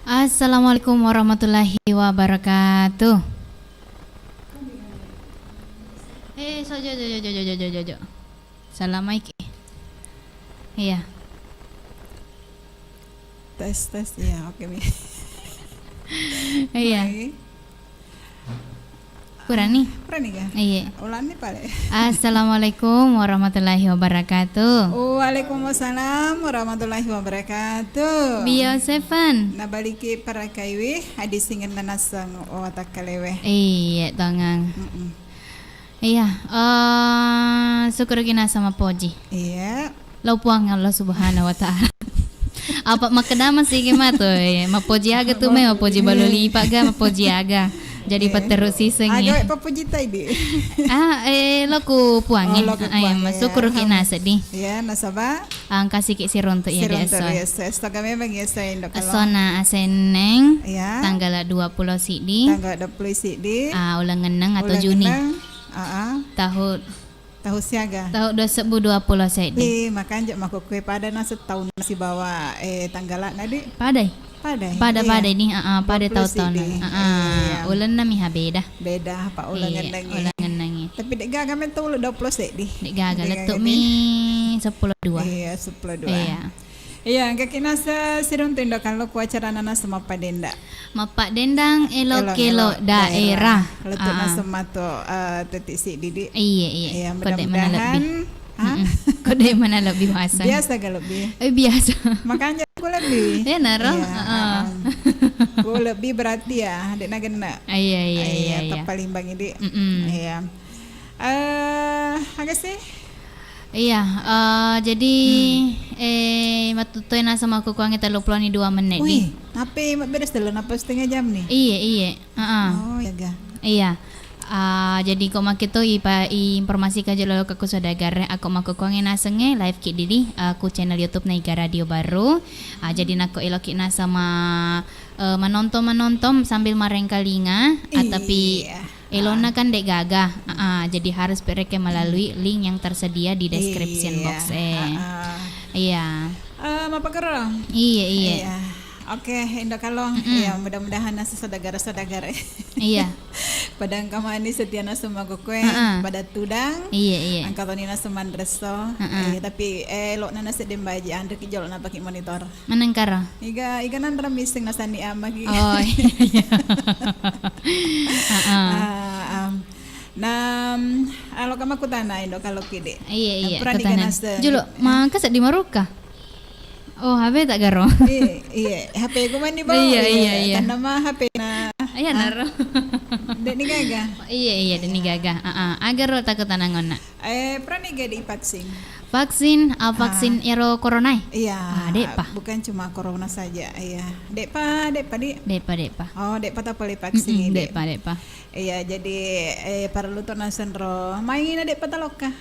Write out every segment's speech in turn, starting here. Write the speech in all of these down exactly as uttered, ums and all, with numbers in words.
Assalamualaikum warahmatullahi wabarakatuh. Eh, so, jo, jo, jo. Salamai ki. Iya. Tes, tes. Iya, oke, Mi. Iya. Baik. Purani? Purani ga? Iya. Ulanni pale. Assalamualaikum warahmatullahi wabarakatuh. Waalaikumsalam warahmatullahi wabarakatuh. Bio Seven. Nabaliki parakaiwi, adisingeng nanaseng watakkalewe. Iya, tongang. Mm-mm. Iya, eh, syukuruki naseng mappoji. Iya. Lao Puang Allah Subhanahu wa Ta'ala. Apa makkeda masigi mato, eh, mappoji aga tu mai, mappoji balu lipa ga, mappoji aga. Jadi patterru siseng, aga eh. Pappoji tai di. Ah, eh, lao ku Puang, eh. Lao ku Puang, eh. Masukuru ki naseng di. Iya, nasaba. Angkasi ki siruntu ya di esso. Siruntu ya, esso. Esso ga memang ya, esso indo kalau. Essona Asenneng, iya. Tanggal dua puluh siddi. Tanggal dua puluh siddi. Ah, uleng enneng atau Juni. Uleng enneng, ah, ah. Tahun Tahu siaga. Tahu dua sebbu dua puluh seddi. Eh, makanja makkukue pada naseng taunna sibawa, eh, tanggalana di. Padai. Padai. Pada, iya. Padai ni, ah, ah, pada tahu-tahu. Dua puluh siddi. Ah, ah. Iya. Ulenna miha beda. Beda, apa uleng ennengi. Uleng ennengi. Tapi de gaga metto uleng dua puluh seddi. De gaga, lettu mi seppulo dua. Iya, seppulo dua. Iya. Iya, engka ki naseng siruntu indo kalau ku acarana naseng mappadendang. Mappaddendang elo-kelo daerah. Lettu naseng mato, eh, tetti siddi di. Iya, iya. Iya, mudah-mudahan, ha? Mm-mm. Ko de mana lebbi bahasa. Biasa ga lebbi? Eh, biasa. Makanja ku lebbi. Iya, naro? Iya, heeh. Ku lebbi berarti ya, de na genne. Iya, iya, iya, iya. Tappa limbang idi. Mm-mm. Iya. Eh, aga sih? Iya, eh, jadi, eh, mattuttue naseng makkukuangnge telluppulo dua menne di. Wih, tapi mabbere seddi, napa setengah jam nih? Iya, iya. Heeh. Oh, iya ga. Iya. Ah, jadi ko makketo ipa-, i informasi ka jolo ka ku saudagar, ako makkukuangnge nasengnge live ki didi, eh, ku channel YouTube Naiga Radio Baru. Ah, jadi nako eloki naseng ma-, eh, menonton-menonton sambil marengkalinga, ah, tapi Elona kan de gaga, ah, jadi harus pi rekeng melalui link yang tersedia di description box e. Iya. Eh, mappakero? Iya, iya. Iya. Oke, Indo Kalong. Mm-mm. Iya, mudah-mudahan naseng saudagara-saudagara. Iya. Pada engka mani setia naseng makkukue, pada tudang. Iya, iya. Engka toni naseng manresso. Heeh. Iya, tapi, eh, elona naseng de mbaji, anre ki jolo napaki monitor. Manengkaro? Iga, iga nanrang misseng nasanni amma ki. Oh, iya. Heeh. Ah, am. Nah, mm, alo ka makkutana Indo Kalong ki de. Iya, iya, purani kutana. Jolo, maka seddi maruka. Oh, H P ta garo? Iya, iya. H P ku mani bawa. Iya, iya, iya. Tanna ma H P na. Iya, naro. De ni gaga. Iya, iya, de ni gaga. Heeh. Agaro takutanangonna. Eh, purani ga di vaksin? Vaksin, ah, vaksin ero corona e? Iya. Ah, de'pa. Bukan cuma corona saja, iya. De'pa, de'pa di? De'pa, de'pa. Oh, de'pa tapole vaksin ini. De'pa, de'pa. Iya, jadi, eh, parellu to naseng ro. Maina de'pa talokka?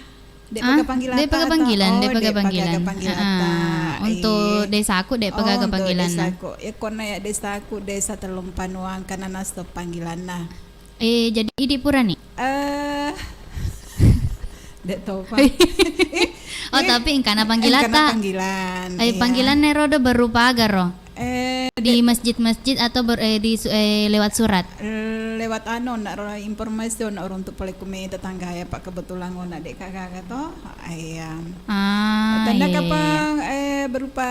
De'pa ga panggilatta? De'pa ga panggilan, de'pa ga panggilan. Heeh. Untuk desaku de'pa ga panggilan. Untuk desaku. Ya, konna ya desaku, Desa Tellumpanuang, karena naseng panggilanna. Eh, jadi idi purani? Eh, de topa. Oh, tapi engkana panggilatta. Engkana panggilan, eh, iya. Panggilanna ero do berupa aga ro? Eh, di masjid-masjid atau ber-, eh, di su-, eh, lewat surat? Eh, lewat anu, nak ro informasi, nak runtu pole kumi tetangga ya, Pak, kebetulan ngona de gaga to. Iya. Ah, tanda iya, iya, kapang, eh, berupa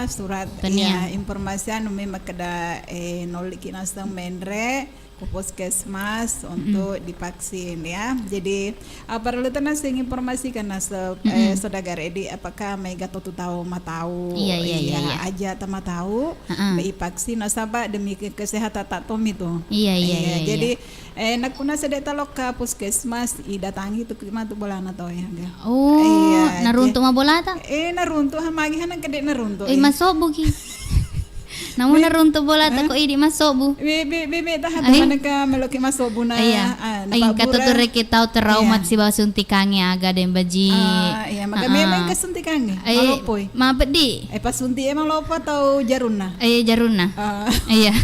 surat. Tania. Iya, informasi anu memang keda, eh, noliki naseng menre. Ke puskesmas untuk divaksin, ya. Jadi, eh, parellu to naseng informasikan naseng, eh, saudagar edi, apakah maega to tu tau matau? Iya, iya, iya, iya. Aja ta matau, heeh, mai vaksin nasaba demi ke-, kesehatan ta tommi tu. Iya, iya, iya, iya. Jadi, eh, nakku naseng de talokka puskesmas, idatangi tu ki matu bolana tau e ga. Oh, iya, naruntu ma bolata? Eh, naruntu, ha, magi hanang kede naruntu, eh, masobbu ki. Namu naruntu bolata ko idi masobbu. Be, be, be, be, tahan, manengka meloki masobbu na, iya, ah, engka to tu rekeng tau teraumat sibawa suntikangnge aga de mbaji. Ah, iya, maka memang engka suntikangnge. Eh, malopoi. Mapeddi. Eh, pas suntik emang lopo tau jarunna? Eh, jarunna. Ah. Iya.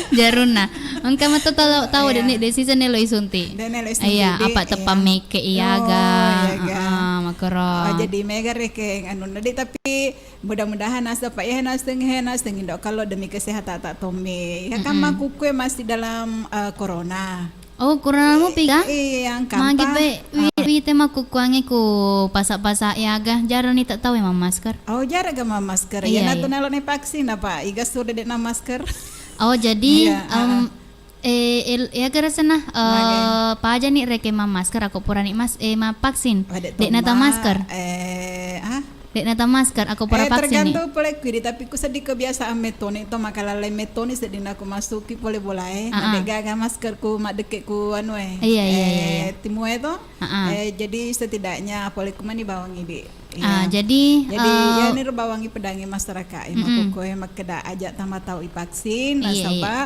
Jarunna. Engka mato tau, tau de, de sisa nelo isuntik. De nelo isuntik. Iya, apa teppa meke iya ga. Oh, iya ga. Heeh. Makkoro. Oh, jadi mega rekeng anunna di, tapi mudah-mudahan naseng, Pak, ya, naseng, he, naseng, Indo Kallo, demi kesehatan tak tommi. Ya kan, makkukue masih dalam, eh, corona. Oh, corona mupi ga? Iya, magi pe, wi-, wite makkukkuangnge ku pasa-pasa yaga, jarani tak tahu emang masker. Oh, jara ga mamasker. Iya, iya. Natu nalo ne vaksin apa? Iga sudah dek na masker. Oh, jadi, iya, em, Eh, el-, ya gara sana, eh, pajani rekeng mammasker, ako purani mas-, eh, mavaksin. Dek nata masker. Eh, ah? Dek nata masker, ako pura vaksin ni. Tergantung pole kuidi, tapi ku seddi kebiasaan metoni to, makalalai metoni seddi nako masuki pole bolae. Ah, ah. Dek gaga masker ku maddekke ku anu e. Iya, iya, iya, iya. Timue to. Ah, ah. Eh, jadi setidaknya pole kumani bawang idi. Ah, iya. Jadi, jadi, eh, ya, niro bawangi pedangi masyarakat e, makkukue makkeda aja tama tau ivaksin, iya, iya, nasaba,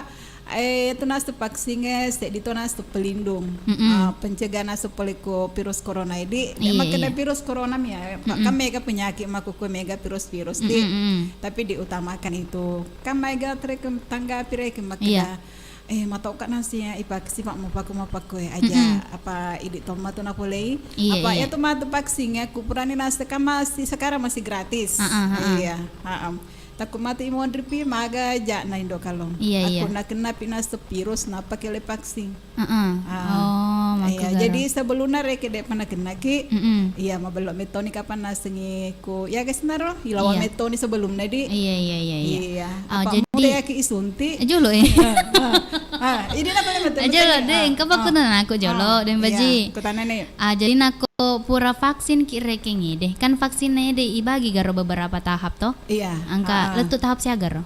eh, tu nasu vaksin e, seddi to nasu pelindung. Mm-mm. Ah, pencegah nasu pole ko virus corona idi. Iya, makkeda iya. Virus corona mi ya, mm-mm, kan mega penyakit makkukue mega virus-virus di. Mm-mm, mm-mm. Tapi diutamakan itu. Kan maega tereke tanggapi rekeng makkeda. Iya. Eh, matauka nasi ya, ivaksin, Pak, mapakko-mapakko e aja. Mm-mm. Apa idi tomma tu napolei? Iya, apa iya. Ya tu matu vaksin ya, ku purani nase kan masih, sekarang masih gratis. Ah, ah, ah, ah. Iya, heeh. Takku matu imonri pi maga ja na Indo Kalong. Iya, iya. Aku nakenna pi nase virus, napake le vaksin. Heeh. Ah. Oh, iya, makkugaro. Jadi sebelumna reke dek pernah kena ki, mm-mm, iya, mabello metoni kapan nasengi ku, ya guys, naro, ilawa, iya, metoni sebelumna di. Iya, iya, iya, iya. Iya. Ah, apa jadi mute yaki isunti? Eh, jolo, eh. Ah, ah, ah, ini apa yang betul? Eh, jolo, deh, engka pakku tanya aku jolo, ah, deh, iya, Baji. Aku tanya nih. Ah, jadi nako pura vaksin ki rekeng ede. Kan vaksin ede ibagi garo beberapa tahap to? Iya. Engka, ah, lettu tahap siaga ro?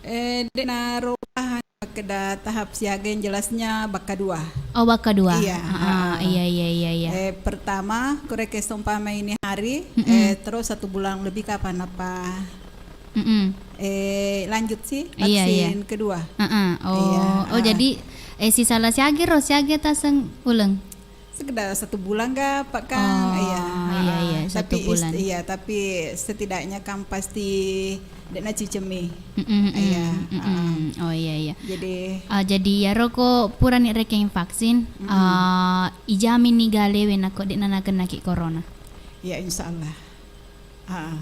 Eh, dek naro bahan makkeda tahap siaga yang jelasnya bakka dua. Oh, bakka dua. Iya, ah, ah, ah, iya, iya, iya, iya. Eh, pertama, kureke seumpama ini hari, mm-mm, eh, terus satu bulan lebih kapan apa? Mm-mm. Eh, lanjut sih, iya, iya, vaksin kedua. Heeh. Oh, iya, oh, ah, jadi, eh, sisala siaga ro, siaga taseng uleng? Sekedar satu bulan ga, Pak, kan? Oh, iya, iya, heeh, iya, satu bulan. Tapi ist-, iya, tapi setidaknya kan pasti dek nacicemi. Mm-mm, mm-mm, iya, mm-mm, heeh. Oh, iya, iya. Jadi, ah, jadi yaro ko purani rekeng vaksin, mm-mm, ah, ijamin ni galewe nako dek nanakennaki corona? Ya, insya Allah. Ah.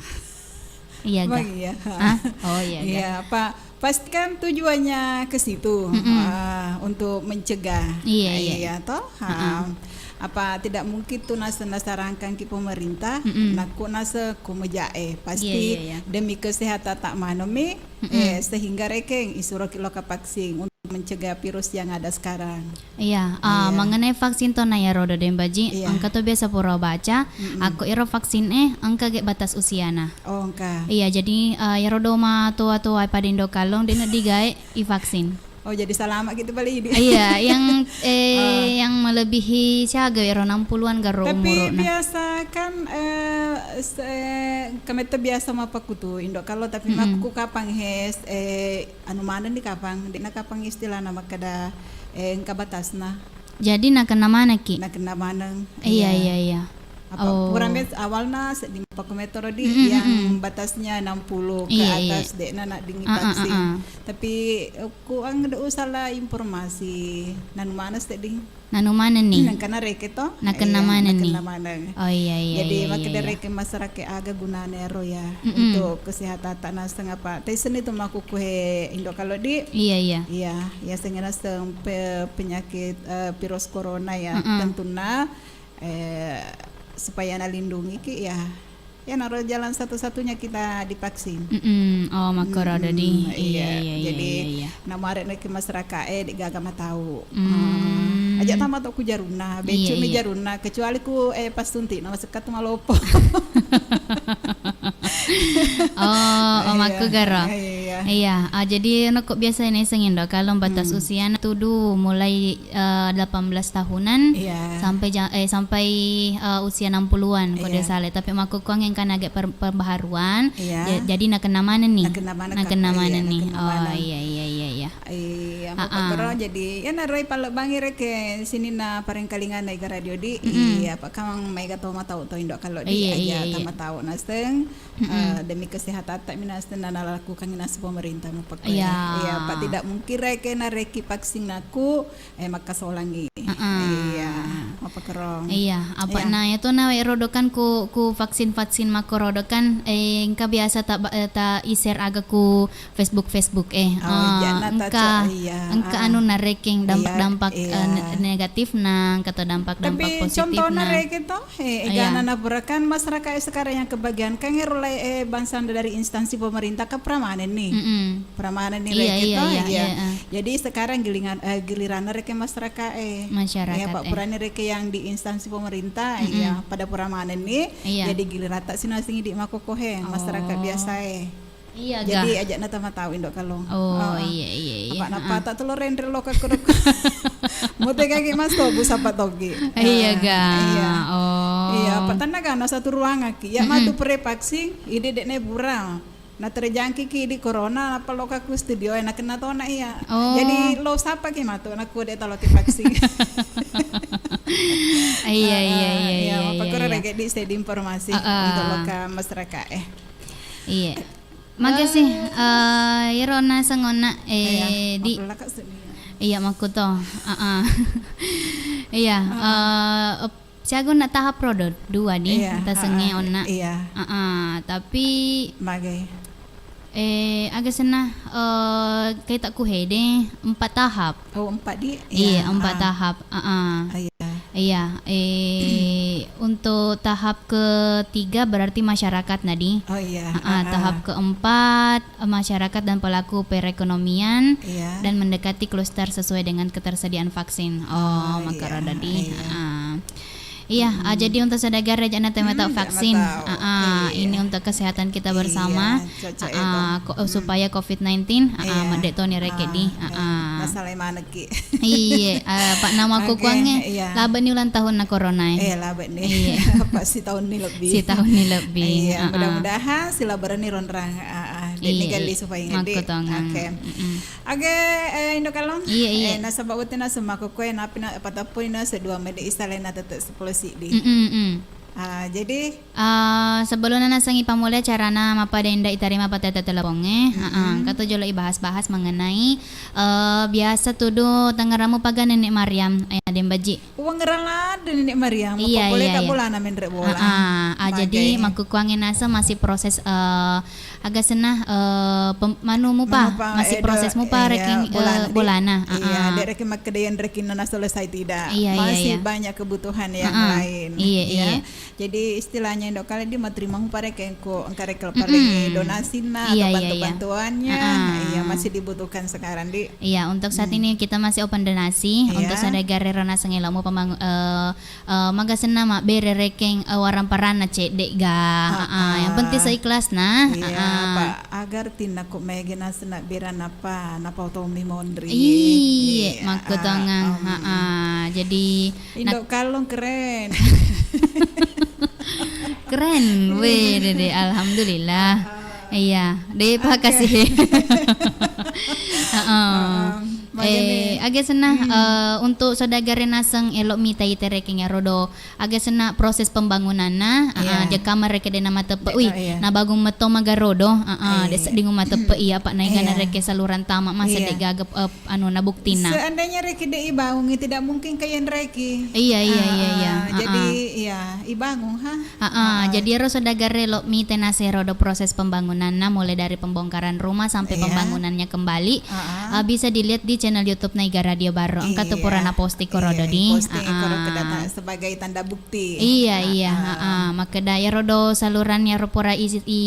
Iya, Bang, ga? Iya. Ah? Oh, iya, ga? Iya, apa, pasti kan tujuannya ke situ, mm-mm, ah, untuk mencegah. Iya, iya. Iya, toh? Ah, heeh. Apa tidak mungkin tu nasa-, nasarangkan ki pemerintah, mm-mm, nakku nasa ku mejae. Pasti, iya, iya, iya, demi kesehatan tak manomi, mm-mm, eh, sehingga rekeng isuro ki loka vaksin untuk mencegah virus yang ada sekarang. Iya, ah, iya, mengenai vaksin to na yaro do, Deng Baji, iya, engka to biasa pura baca, mm-mm, akko iro vaksin e, engka ge batas usiana. Oh, engka. Iya, jadi, ah, yaro do matoa-toa pada Indo Kallong, de' na digae i vaksin. Oh, jadi salama gitu bali di. Iya, yang, eh, ah, yang melebihi siaga ero enam puluhan garo umuruna. Tapi biasa kan, eh, se-, kami tu biasa mappakutu Indo Kallong, tapi, mm-mm, makku kapang hes, eh, anu maneng ni kapang, de'na kapang istilahna makkeda, eh, engka batasna. Jadi nakenna manekki? Nakenna maneng. Iya, iya, iya, iya. Apa, oh, pura met awalna seddi mappaku metoro di, mm-mm, yang, mm-mm, batasnya enam puluh ke, iya, iya, atas, de'na naddingi, ah, ah, vaksin. Ah, ah. Tapi, eh, ku ang de usala informasi, nanu maneng seddi. Nanu maneng ni? Nengkana reke to? Nakenna, iya, maneng ni? Nakenna maneng. Oh, iya, iya, iya, iya. Jadi, iya, makkeda, iya, reke masyarakat aga gunana ero ya, mm-mm, untuk kesehatan tak naseng apa. Tapi seni tu makkukue Indo Kallong di. Iya, iya. Iya, ya sengena sempe penyakit, eh, virus corona ya, mm-mm, tentunya, eh, supaya nalindungi ki ya. Iyanaro jalan satu-satunya kita divaksin. Mm-mm. Oh, makkoro dadi. Mm-mm, iya, iya, iya, iya, iya. Jadi, iya, iya, namuare'na ki masyarakat e, de' gaga matau. Mm. Ah, aja tama to ku jarunna, iya, beccu mi, iya, jarunna, kecuali ku, eh, passunti, na masekka tu malopo. Oh, oh, iya, makkugaro. Iya. Iya, ah, jadi ono ko biasa naiseng Indo Kallong batas, mm, usiana tudu mulai eh, delapan belas tahunan, iya, sampai ja-, eh, sampai, eh, usia enam puluhan, ko, iya, de' sala. Tapi makkukkuang engkana age per-, pembaharuan, iya, ja-, jadi nakenna maneng ni? Nakenna maneng, nakenna, iya, maneng ni. Nakenna maneng. Oh, iya, iya, iya, iya. Iya, ah, makkukkuang, jadi, ya, naroi palebbangi reke sininna parengkalinganna Iga Radio di, mm-mm, iya, apa kamang maega to matau to Indo Kallong di, iya, aja, iya, iya, tama tau naseng, mm-mm, eh, demi kesehatan tak mi naseng na nalakukan naseng pemerintah mappakku. Iya. Iya, apa tidak mungkin reke nareki vaksin aku, eh, makkasolangngi. Heeh. Iya, mappa-, Iya, apa na ya to na we rodo kan ku, ku vaksin-vaksin mako rodo kan, eh, engka biasa ta, eh, ta i-share aga ku Facebook, Facebook, eh. Oh, eh, jana ta engka, ca-, iya, engka ah. Anu narekeng dampak-dampak, iya, eh, ne-, negatif na, engka to dampak-dampak positif na. Tapi contohna reke to, eh, iya, egana na pura kan masyarakat sekarang yang kebagian kan ero lai, eh, bangsa dari instansi pemerintah ke permanen nih. Mm-mm. Permanen nih, iya, reke iya, to, iya, iya, iya, ah. Jadi sekarang gilingan, eh, giliran reke masyarakat, eh. Masyarakat, ya, Pak, eh. Purani reke yang di instansi pemerintah, mm-mm, iya, pada permanen nih. Iya. Jadi giliran tak sini sini di makokohe, masyarakat, oh, biasa, eh. Iya, jadi ga. Aja na tama tahu Indo Kalong. Oh, oh, iya, iya, iya. Apa napa, ah, tak telur rendre lo kakku. Mau tega ki mas to, bu sapa togi. Iya, ah, ga. Iya. Oh. Iya, apa tanah kan satu ruangan ki. Ya, mm-mm, matu pre vaksin, ide dek ne bura. Na terjangkiki di corona, apa lo kakku studio, enak kena tona iya. Oh. Jadi lo sapa ki matu, anakku dek talo ki vaksin. Iya, iya, iya, iya, iya, apa kurang iya. Lagi di sedi informasi, ah, ah, untuk lo ke masyarakat, eh. Iya. Maga sih, eh, iyaro naseng onna, eh, iya, di, makkutto. Heeh. Iya, eh, ep-, siaga onna tahap rodo dua di, iya, tasengnge, heeh, onna. Iya. Heeh, tapi magai. Eh, aga senna, eh, kaita ku hede empat tahap. Oh, empat di? Iya, iya, empat tahap. Heeh. Iya. Iya, eh, untuk tahap ketiga berarti masyarakat, Nadi. Oh, iya. Ah, ah, tahap keempat, eh, masyarakat dan pelaku perekonomian, iya, dan mendekati klaster sesuai dengan ketersediaan vaksin. Oh, oh, maka iya, roda di. Iya. Ah. Iya, ah, jadi untuk saudagar aja na tema tak vaksin. Ah, ah, iya, ini untuk kesehatan kita bersama. Iya, cocok ya, ah, ko-, supaya covid nineteen, ah, ah, iya, medde toni reke di. Ah, ah, masalah mana Ki. Iye, eh, Pak, nama kukuangnge, oke, iya, labe ni ulang tahun na corona e. Eh, labe ni. Iye. Pak, sitaun ni lebbi. Sitaun ni lebbi. Iya, ah, ah, mudah-mudahan silabaran ni ronrang. Ah, ah. Dek ni gali supaya ngedi. Makkutongang. Oke. Mm-mm. Oke, eh, Indo Kalong. Iya, iya. Eh, nasaba wettu na semma kukue, napi na patappu ni na sedua mede istalena tete sepuluh sidi. Mm-mm, mm-mm. Ah, jadi? Ah, sebelumna nasengngi pammula carana mappada inda itarima patete telepongnge. Mm-mm. Heeh, engka to jolo ibahas-bahas mengenai, eh, biasa tudu tangerramu paga Nenek Mariam, eh, Aden Baji. Uwangngerang ladde Nenek Mariam, iya, iya, iya. Bolana menre bola. Heeh, ah, jadi makkukuangnge naseng masih proses, eh, aga senna, eh, pem-, manu mupa, manu pa, masih eh, proses do-, mupa, iya, rekeng, eh, bolana. Bolana. Iya, heeh. Dek rekeng makkedayan rekinna na selesai tidak. Iya, iya, iya. Masih banyak kebutuhan yang lain. Iya, iya. Jadi istilahnya Indo Kale di materima mupa rekeng ko engka rekeng paling donasina atau bantu-bantuannya, iya, masih dibutuhkan sekarang di. Iya, untuk saat ini kita masih open donasi untuk saudagar ero naseng elomu pembangun, eh, eh, maga senna mabbere rekeng, eh, warang paranna cedde ga. Heeh, yang penting seikhlasna. Iya, Pak, agar tinna ko mege nasena bera napa, napa otomi monri. Iya, makkutongang. Heeh. Jadi Indo Kallong keren. Keren, weh, dede, alhamdulillah. Iya, de pakasi. Heeh. Eh, aga senna, eh, untuk saudagar e naseng elo mitai terekeng ero do, aga senna proses pembangunanna, heeh, jekka mereka de na mateppe, wih, na bangung metto magarodo, heeh, de sedding mateppe iya, Pak, naigana reke saluran tama masa de gaga, eh, anu, na buktina. Seandainya reki de ibangungi, tidak mungkin kayen reki. Iya, iya, iya, iya. Jadi, iya, ibangung, ha? Heeh, jadi ero saudagar e lo mite naseng ero do proses pembangunanna, mulai dari pembongkaran rumah sampai pembangunannya kembali. Eh, bisa dilihat di channel YouTube Naiga Radio Barro. Engka tu pura na posting koro do di. Posting koro kedatangan sebagai tanda bukti. Iya, iya, heeh. Makkeda ero do saluran ero pura isi, i,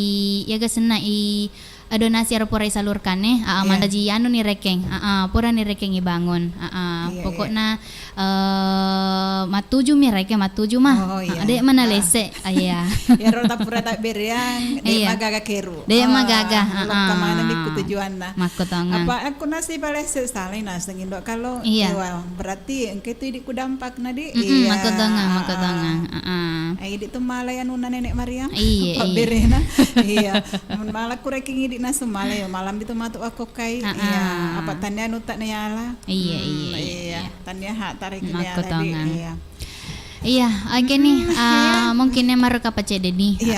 iya ga senna i, eh, donasi ero pura isalurkan e, ah, mancaji anu ni rekeng, ah, pura ni rekeng ibangun, ah, pokokna, eh, matuju mi rekeng, matuju mah. Oh, iya. Ah, de mana lese, ah, iya. Iyaro tapura tabbereang, de magaga keru. De magaga, ah, lokka maneng di ku tujuanna. Makkutongang. Apa aku nasi palese salai naseng Indo Kallong. Iya. Ewa, berarti engka tu idi ku dampak na di. Mm-mm, iya, makkutongang, makkutongang. Ah, ah. Eh, idi tu malai anunna Nenek Mariam. Iya, iya. Pabberena. Iya. Mun mala ku rekeng idi naseng mala, ya malam itu matu aku kai. Iya. Apa tania anu tak neyala. Iya, iya, iya. Tania hak tarik neyala di. Iya. Iya, oke nih, Hmm, eh, iya. Mungkin ne maroka pacedde nih, Iya,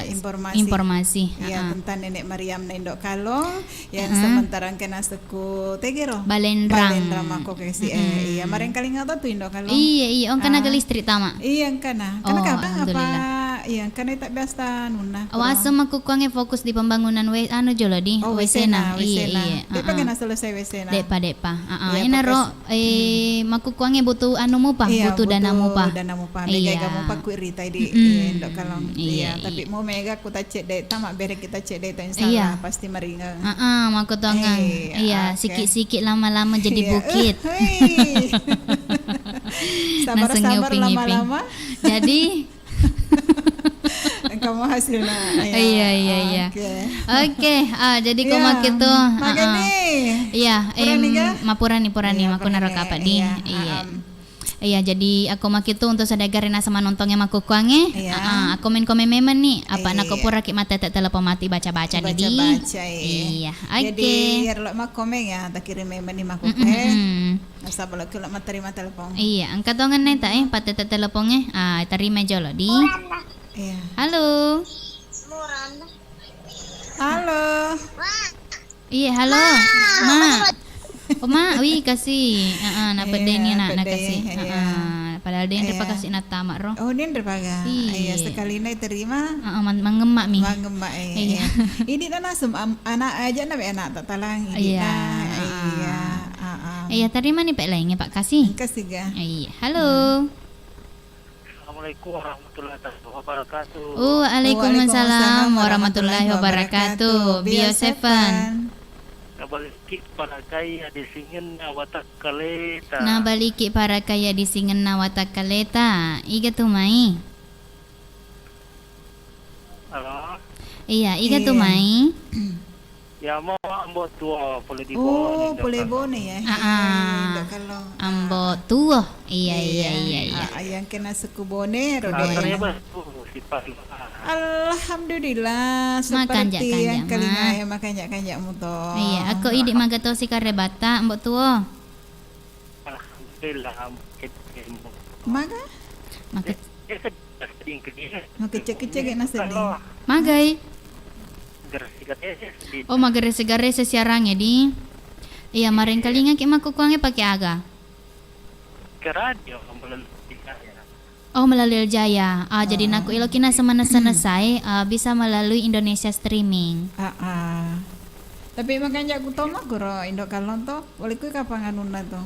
eh, informasi. Informasi. Iya, Heeh. Tentang Nenek Mariam na Indo Kallong, yang Heeh. Sementara engka nasekku tegero. Balenrang. Balenrang mako ke si, eh, Mm-mm. Iya, marengkalinga to tu Indo Kallong. Iya, iya, oh, engkana Ah. Listrik tama. Iya, engkana. Engkana Oh, kapan apa? Alhamdulillah. Iya, engkana tak biasa nunna. Awas, makkukkuangnge fokus di pembangunan we-, anu jolo di, Oh, W C na. W C na, Iya, W C na. Iya. Depa Heeh. Kena selesai W C na. Depa, depa. Heeh. Iya, Inaro, fokus. Eh, makkukkuangnge butuh anu mupa, Iya, butuh dana butuh mupa. Dana mupa. Mega Iya. Ega mupa ku rita di, Mm-mm. eh, Indo Kallong. Iya, Iya, tapi iya. Mau mega ku tacedde, tama bere kita cedde, insya Iya. Allah pasti maringeng. Heeh, makkutongeng. Eh, Iya, oke. Sikit-sikit lama-lama jadi Iya. Bukit. Hei. Sabar-sabar Naseng nguping-nguping. Lama-lama. Jadi, Engka mau hasilna. Iya, iya, iya. Oke. Oke, ah, jadi ko Iya. Makitu, Magani. Heeh. Iya, Purani em, ga? Mapurani, purani, Iya, maku naro purani. Kapang di. Iya, Iya. Heeh. Iya, jadi akko makitu untuk saudara naseng manontongnge makkukkuangnge. Iya. Heeh, komen-komen memang nih. Apa Iya. Nako puraki matete telepon mati baca-baca nih di. Baca-baca, iya. Iya, oke. Jadi, iyaro lo makkomeng ya, takirim memang nih makkukkuangnge. Mm-mm, mm-mm. Nasaba lo kula matterima telepon. Iya, engka tongeng neta, eh, patete telepongnge. Ah, terima jolo di. Iya. Halo. Halo. Iya, halo. Ma. Oh, Ma, wih, kasih. Heeh, na Iya, pedeni anak, na pedeni, kasih. Iya. Heeh, padahal dia ndepa Iya. Kasih natama ro. Oh, dia ndepa ga? Iya. Iya, sekali na terima. Heeh, man-, mangemma mi. Mangemma, iya, Iya. Iya. Ini na nasem am-, anak aja na anak tak talang. Ini Iya, na, heeh. Iya, heeh. Iya, terima nih, Pak, lainnya, Pak, kasih. Kasih ga? Iya, halo. Hmm. Assalamualaikum warahmatullahi wabarakatuh. Waalaikumsalam Waalaikumsalam warahmatullahi warahmatullahi wabarakatuh. wabarakatuh. Bio Bio Seven. Seven. Nabaliki parakaiya disingenna watakkaleta. Nabaliki parakaiya disingenna watakkaleta. Iga tu mai? Halo? Iya, iga tu Iya. Mai? Ya, mau Ambo Tuo, pole di Oh, Bone, pole Dokter. Bone ya. Ah, ah. Iya, Dokter lo. Ambo Ah. Tuo. Iya, iya, Iya. iya, iya. Ah, yang kena suku Bone, Rode. Ah, Rode. Tuh, si Pak. Alhamdulillah, Makanja', seperti yang kanja', kali Ma. Ngai, makanja', kanja' muto. Iya, aku idi magato si karebata, Ambo Tuo. Alhamdulillah, Ambo. Maga? Maka Eh, eh, sedih, sedih, sedih. Makecek-kecek ya, sedih. Kalau Magai? Garasi-garasi, sedih. Oh, magarese-garese siarangnge di. Iya, Iya. Marengkalinga ki makkukkuangnge pake aga? Ke radio, melalui saya. Oh, melalui L Jaya. Ah, jadi Ah. Naku eloki naseng manessa-nessa e, ah, bisa melalui Indonesia Streaming. Ah, ah. Tapi makanja' ku toma kuro Indo Kallong to, boleh ku kapang anunna to.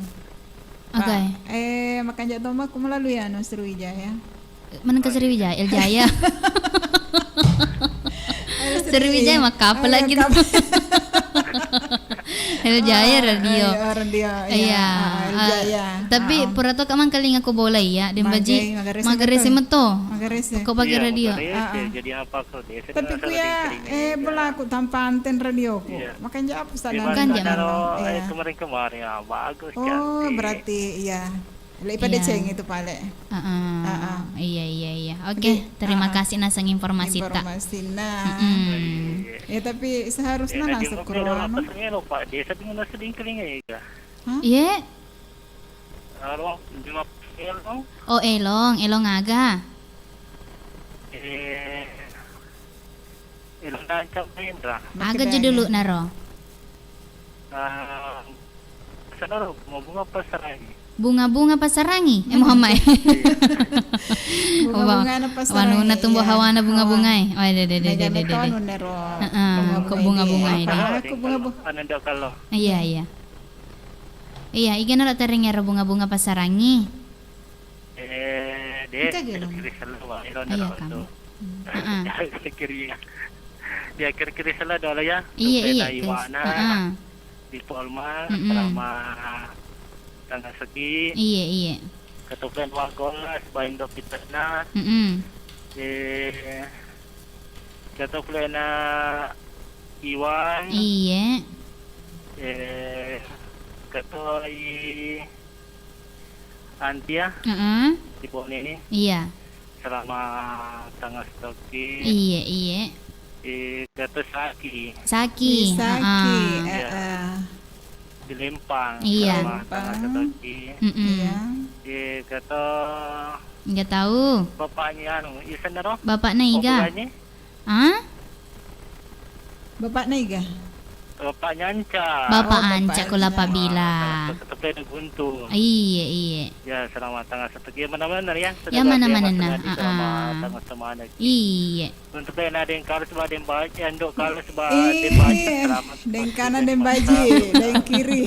Aga e? Eh, makanja' toma ku melalui anu Sriwijaya. Mana ke Sriwijaya? L Jaya. Sriwijaya mah kapal lagi. L Jaya radio. Ah, iya, radio, iya. Iya. Ah, L Jaya. Ah, tapi pura to kamang kalinga ko bola iya, Dembaji. Magarese meto. Magarese. Ko pake radio. Iya, magarese. Ah, ah. Jadi apa ko desa? Tapi ku ya, eh, bola aku tanpa anten radio ku. Iya. Makanja' apa sadar? Makanja' eh, kemarin-kemarin, ah, bagus, cantik. Oh, berarti iya. Lagi pada ceng itu pale. Heeh. Heeh. Iya, iya, iya. Oke, jadi, terima kasih naseng informasi ta. Informasi na. Mm-mm. Ya, tapi seharusnya naseng kuroano. Apa sengelo, Pak? Desa dengan seding kelinga ya? Hah? Iya. Halo, Bima Elong. Oh, Elong, Elong aga? Eh, Elong Dancang Mahendra. Aga judulna ro? Ah, sana ro, bunga-bunga pasarangi. Bunga-bunga pasarangi? Eh, Muhammad. Bunga-bunga na pasarangi. Wanuna tumbuh hawana bunga-bunga e. Oh, deh, deh, deh, deh, deh. Heeh, kok bunga-bunga ini. Aku bunga-bunga. Iya, iya. Iya, iga naro tereng ero bunga-bunga pasarangi. Eh, de, kiri-kiri selalu, Pak. Iya, kamu. Heeh. Kiri-kiri ya. Dia kiri-kiri selalu dolo ya. Iya, iya. Iwana. Heeh. Di Polma, selama tanggal segi. Iya, iya. Ketupen wagola, sebain dokitena. Heeh. Eh, ketupen Iwan. Iya. Eh, ketuai Antia, heeh, di Bone ini. Iya. Selama tanggal setoki. Iya, iya. Di kata Saki. Saki, di Saki, heeh. Iya. Heeh. Di Lempang, iya, selama tanggal setoki. Mm-mm. Iya. Di kata Nggak tahu. Bapaknya anu, isenna ro? Bapakna iga? Obulannya? Ah? Bapakna iga? Bapaknya Anca. Bapak Oh, Anca Bapak Kula Anca. Pabila. Ah, tetep ada buntu. Iye, iye. Ya, selamat tanggal satu. Ya, mana-mana ya. Ya, mana-mana nah. Tanggal sama, ah, ah, tanggal sama anak. Iye. Untuk lain ada yang kalah sebab ada yang baca, yang dok kalah sebab ada yang baca. Iya. Selamat. Deng kanan, deng baji, deng kiri.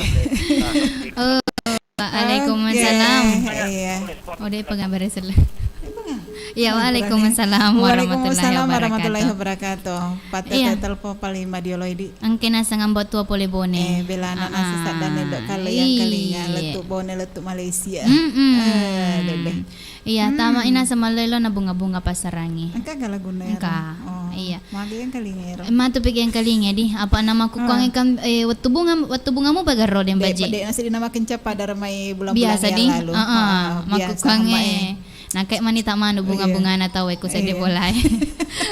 Oh, waalaikumsalam. Oke, iya. Oh, dia pegang beres dulu. Iya, waalaikumsalam warahmatullahi wabarakatuh. Waalaikumsalam warahmatullahi wabarakatuh. Patete telepon paling madioloi di. Engke naseng ambo tua pole Bone. Eh, bela anak nasi sadane dok kalau yang kelinga, iya, letuk Bone, letuk Malaysia. Mm-mm. Eh, dede. Iya, hmm, tama ina semalloi lo na bunga-bunga passarangi. Engka ga laguna ero? Engka. Oh, iya. Magi yang kalinga ero? Eh, matu pigi yang kalinga di. Apa nama kukuang, ah, kan, eh, wettu bunga, wettu bungamu bagarro deng baji. Dek, dek nasi dinamakan capa dari mai bulan-bulan biasa yang di lalu. Heeh, ah, biasa makukuang sama, eh, eh. Nah, kayak mani tak manu bunga-bunga na tau, eh, ku sedih bolai.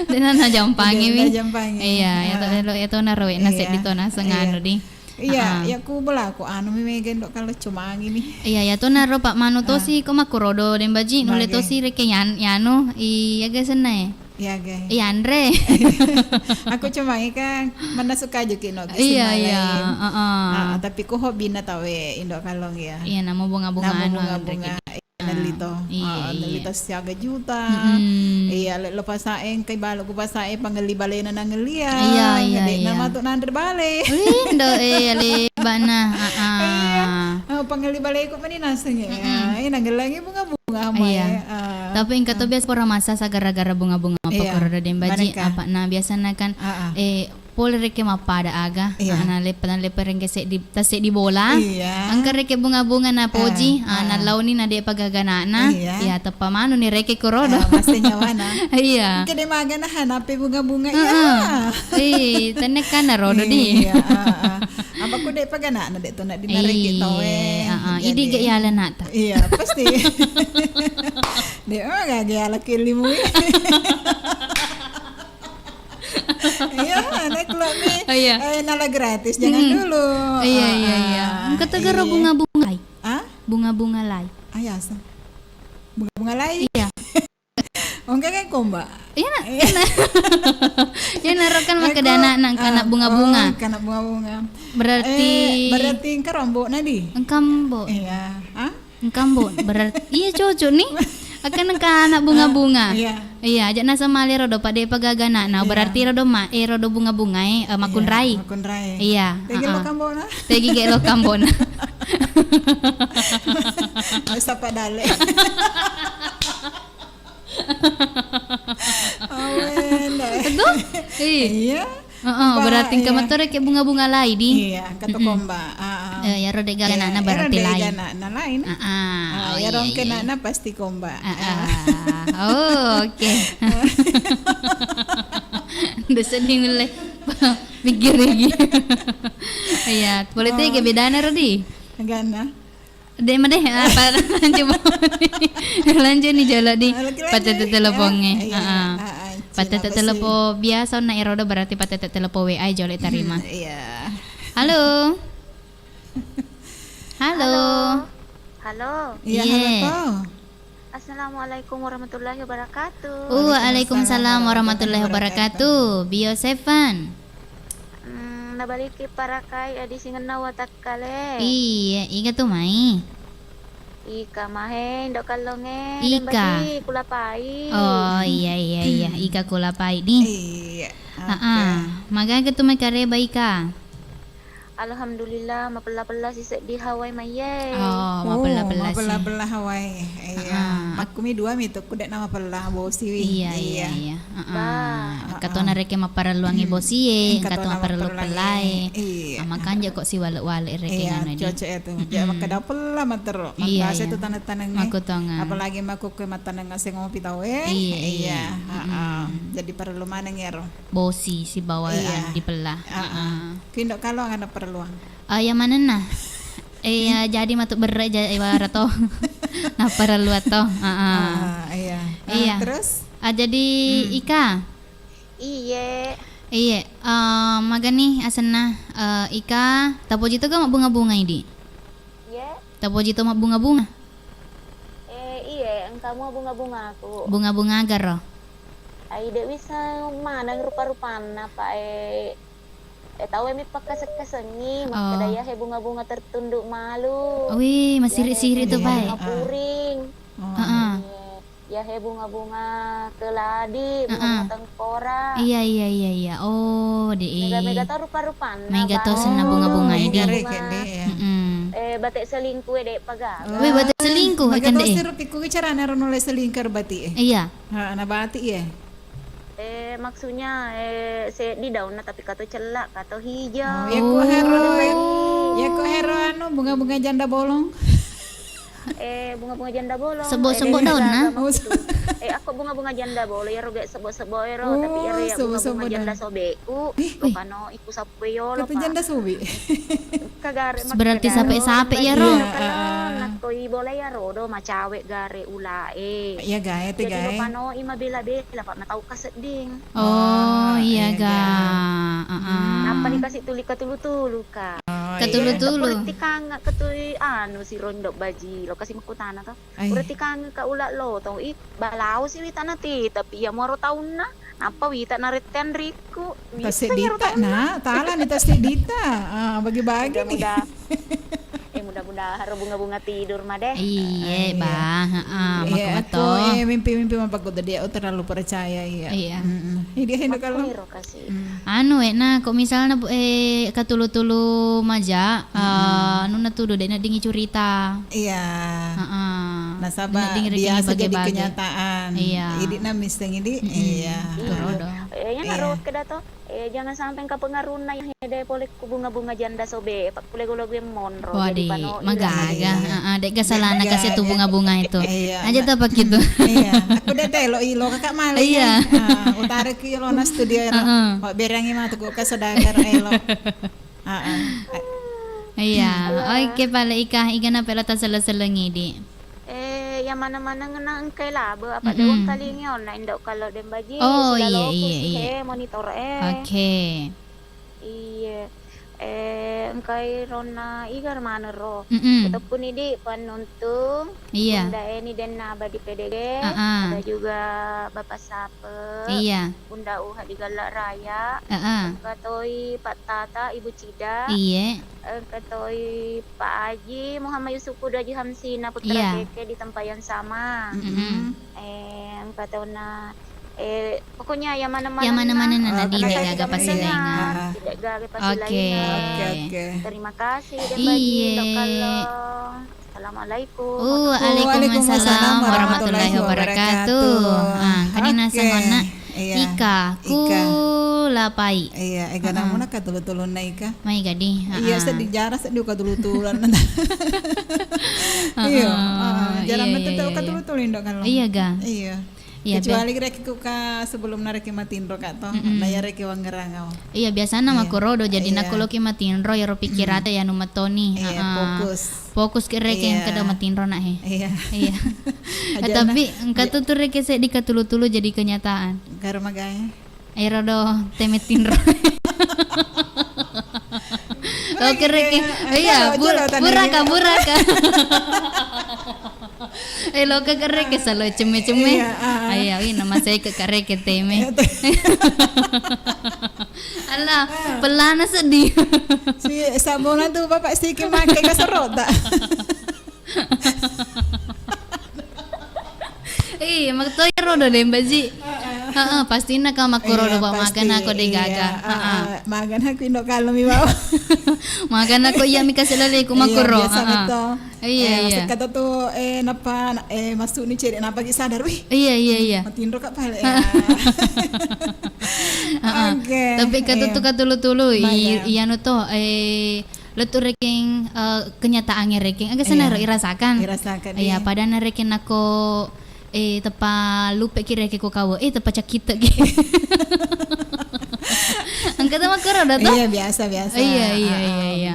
Dena na jampangi mi. Dena jampangi. Iya, ya to, ya to na rowe na sedih to na senganu di. Iya, ah, iya, ku bela ku anu mi mega ndo kalau cumangi mi. Iya, iya, to naro Pak Manu tosi ko makkurodo deng baji nulle tosi reke yan-, yanu, iya ga senna e. Iya ga. Iya, anre. Aku cumangi kan mana suka aja ki no. Iya, iya, heeh. Ah, tapi ku hobi na tawe indo kalong ya. Iya, namo bunga-bunga anu, bunga-bunga. Nelli to. Iya, ah, nelli to siaga juta. Mm-mm. Iya, le-, lo pasae engkai balo ku pasae pangelli balena nangellia. Iya, iya, iya. Nama tu nanre bale. Lindo, eh, ale bana. Ah, ah. Iya. Oh, pangelli baleku meni naseng ya. Mm-mm. Eh, nangellangi bunga-bunga ama ya. Ah. Tapi engka to biasa pora masa sa gara-gara bunga-bunga apa korodo deng baji apa na biasana kan, eh, pole rekeng mappada aga, iya, ah, naleppe-, naleppe rekeng seddi, tasseddi bola. Iya. Engka rekeng bunga-bunga napoji, ah, ah, nalaoni na de'pa gaga ana'na, iya, iya, teppa manuni rekeng korodo. Eh, masse nyawana. Iya. Engka de' maga naha nape bunga-bunga, iya. Ih, tennekkanna rodo di. Iya, ah, ah. Apa ku de'pa gaga ana'na de' to na dinareke tau, eh. Iya, ah, ah. Idi ga yala ana'ta. Iya, pasti. De' maga ga yala kellimui. Iya, naik lo mi. Oh, iya. Eh, nala gratis, jangan dulu. Iya, iya, iya. Ah, engka to garo bunga-bunga lai. Ah? Bunga-bunga lai. Ayasa. Bunga-bunga lai. Iya. Engka kan komba. Iya, na. Iya, naro kan makkeda ana'na engka ana' bunga-bunga. Oh, engka ana' bunga-bunga. Berarti, eh, berarti engka rombo' na di? Engka mbo'. Iya. Ah? Engka mbo', berarti iya cocok ni. Akan engka ana' bunga-bunga. Ah, iya. Iya, aja' naseng male rodo pa de'pa gaga ana'na. Iya. Berarti rodo ma, eh, rodo bunga-bunga, eh, eh, makkunrai. Iya, makkunrai. Iya, tegi lo kambo'na. Tegi ge lo kambo'na. Sapa dale. Awen. Betul? Iya. Heeh, berarti engka mato rekeng bunga-bunga lai di. Iya, engka to komba. Heeh. Eh, iyaro de' gaga ana'na berarti lai. Iyaro de' gaga ana'na lai. Heeh. Ah, iyaro engka ana'na pasti komba. Heeh. Oh, oke. Udah sedih mulai. Pikir lagi. Iya, boleh tega bedana ro di? Agana. De' ma de', apa, lanjut, lanjut ni jolo di. Ah, lagi-lagi. Patete telepon e. Iya, heeh. Ah, ah, patete telepon biasa onna erodo berarti patete telepon W A jolo tarima. Hmm, iya. Halo. Halo. Halo. Halo. Iya, halo to. Assalamualaikum warahmatullahi wabarakatuh. Waalaikumsalam warahmatullahi wabarakatuh. Bio Seven. Hmm, nabaliki parakai adi singenna watak Kale. Iya, iga tu mai? Ika mahe, Indo Kallonge, Ika. Kulapai. Oh, iya, iya, iya. Ika Kulapai ni. Iya. Heeh. Oke. Magaga tu mai kareba Ika? Alhamdulillah, mapella-pella si seddi hawai mai ye. Oh, mapella-pella si. Mapella-pella hawai. Iya. Heeh. Makkumi dua mi tu, ku de' na mapella, bosi wi. Iya, iya, iya. Heeh. Ba. Katona rekeng mapparelluangngi bosie, engka to mapparellu pellae. Iya. Ah, makanja ko siwale-wale rekeng anu di. Iya, cocok ya tu. Mm-mm. Jadi makkeda pella matero. Iya, iya. Makkase tu taneng-tanengnge. Makkutonga. Apalagi makkukkue mattaneng aseng opi tau e. Iya, iya. Heeh. Mm-mm. Jadi parellu maneng ero. Bosi sibawa anu dipella. Heeh. Heeh. Kindo kalo ana parelluang. Ah, iya manenna. Eh, iya, jadi matu berre ja-, iwara to. Napparellu to. Heeh. Ah, iya. Iya. Ah, terus? Ah, jadi Ika? Iye. Iye, eh, magani asenna, eh, Ika, tapoji to ga mabbunga-bunga idi? Iye. Tapoji to mabbunga-bunga? Eh, iye, Engkamu bunga-bungaku. Bunga-bunga aga ro? Ai, de' wisseng maneng rupa-rupanna, Pak, eh, eh, tau mi pakkaseng-kasengngi, makkeda iyahe bunga-bunga tertunduk malu. Wih, masiri-siri tu, Pak. Bunga puring. Heeh. Iya, iyahe bunga-bunga keladi, bunga-bunga tengkorak. Iya, iya, iya, iya. Oh, de'. Mega-mega to rupa-rupanna. Mega to senna bunga-bunga ini. Mega reke, de', ya. Mm-mm. Eh, bate selingkuh, de', paga. Wih, bate selingkuh, mega to. Siro pikku carana ro nulle selingkuh bati, eh. Iya. Ha, na bati, eh. Eh, maksudnya, eh, seddi daunna tapi kato cella, kato hijau. Oh, iya ko hero, iya ko hero anu, bunga-bunga janda bolong. Eh, bunga-bunga janda bolong. Sebo-sebo daunna? Eh, aku bunga-bunga janda bolong, ya roge sebo-sebo ero, tapi ero ya bunga-bunga janda sobeku. Ih, lo pano iku sapu yolo, Pak. Kata janda sobe. Kagare. Berarti sape-sape ya ro. Iya, nakoi bola ya rodo macawe gare ulae. Iya, gae te gae. Jadi lo panoi mabela-bela, Pak, matau kasedding. Oh, iya ga. Heeh. Nappa ni kasi tuli katulu-tulu ka. Oh, iya. Katulu-tulu. Purati kange katui anu si rondo baji lo kasi makutana to. Purati kange ka ula lo to. Ih, balau si wita nati, tapi iya muaro taunna. Nappa wita naretteang riku. Taseddita na, tala ni taseddita. Ah, bagi-bagi ni. Mudah-mudah. Eh, mudah-mudahan ro bunga-bunga tidur ma deh. Iye, Bah. Heeh, iya, makkumato. Eh, mimpi-mimpi mapakkuta dia, oh, terlalu percaya, iya. Iya. Mm-mm. Ini dia hendak kalau. Anu, eh, nah, kok misalnya, Bu, eh, katulu-tulu maja, eh, anu natudu deh, nak dingi curita. Iya. Heeh. Nasaba biasa jadi kenyataan. Iya. Idi na misseng idi. Mm-mm. Iya. Turodo. Eh, nyana ro keda to. Eh, jangan sampai engka pengaruhna yang hede pole ku bunga-bunga janda sobe, pak, ku lagu-lagu yang monro. Wadi, jadi pano magaga. Heeh, dek ga salahna kasi tu bunga-bunga itu. Iya. Aja tapak gitu. Iya. Aku dek telo ilo kakak malah. Iya. Ah, utara ki ilo na studio ero. Heeh. Wak berangi matu ku kasadakan elo. Heeh. Iya. Oke, pale Ika, Ika na pela tasele-selengi di. Eh, iya maneng-maneng na engkai labe, apa de wengkalingi onna indo kalau dembaji. Oh, iya, iya, iya. He monitor e. Oke. Iya. Eh, engkai ronna iga maneng ro. Mm-mm. Teppuni di pannuntung. Iya. Bunda Eni Denna Abadi P D G. Heeh. Ada juga Bapak Sape. Iya. Bunda Uha di Galla Raya. Heeh. Engka toi Pak Tata, Ibu Cida. Iye. Engka toi Pak Aji Muhammad Yusuf Kudu Aji Hamsina Putra Keke di tempat yang sama. Mm-mm. Eh, engka tona, eh, pokoknya yang mana-mana. Yang mana-mana na, di gaga pasilaingan. Tidak gaga pasilaingan. Oke. Oke, oke. Terima kasih dan bagi Dok Kallong. Assalamualaikum. Waalaikumsalam warahmatullahi wabarakatuh. Ah, kani naseng onna Ika, Ika. Kulapai. Iya, ega namuna katulu-tulunna Ika. Mai gadi. Iya, seddi jarang seddi katulu-tulunna. Iya, jarang metu tau katulu-tulun indo kan. Iya ga. Iya. Iya, kecuali rekku ka sebelum nareki matinro ka to. Mm-mm. Na iya reki wangerang au. Iya, biasana makkurodo, jadi nakko loki matinro, iyaro pikkirata ya anu metoni. Iya, fokus. Fokus ki reke engka matinro na he. Iya. Iya. Eh, tapi engka tu tu reke seddi katulu-tulu jadi kenyataan. Karo magae. Ero do teme tinro. Oke reke. Iya, buraka, buraka. Eh, lo ke reke salo cemme-cemme. Iya, ah. Iya, wi nama saya ke reke teme. Alah, pelana sedih. Si sabona tu bapak siki make ka serota. Eh, maktoi rodo deh, Mbaji. Heeh, pastina ka makkurodo, Pak, magana ko de gaga. Heeh. Magana ko indo kalo mi bawa. Magana ko iya mi kasi laleku makkuro. Iya, biasa to. Iya, iya. Sekata tu, eh, napa, eh, masuk ni cedek napa ki sadar, wih. Iya, iya, iya. Matinro ka pale ya. Heeh. Oke. Tapi kata tu katulu-tulu, iyanu to, eh, Lettu rekeng, eh, kenyataannya rekeng, aga senna ro irasakan. Irasakan, iya. Pada na rekeng nako, eh, tepa lupe ki rekeng ko kawe, eh, tepa cakite ki. Engka tu makkuro da to? Iya, biasa, biasa. Iya, iya, iya, iya.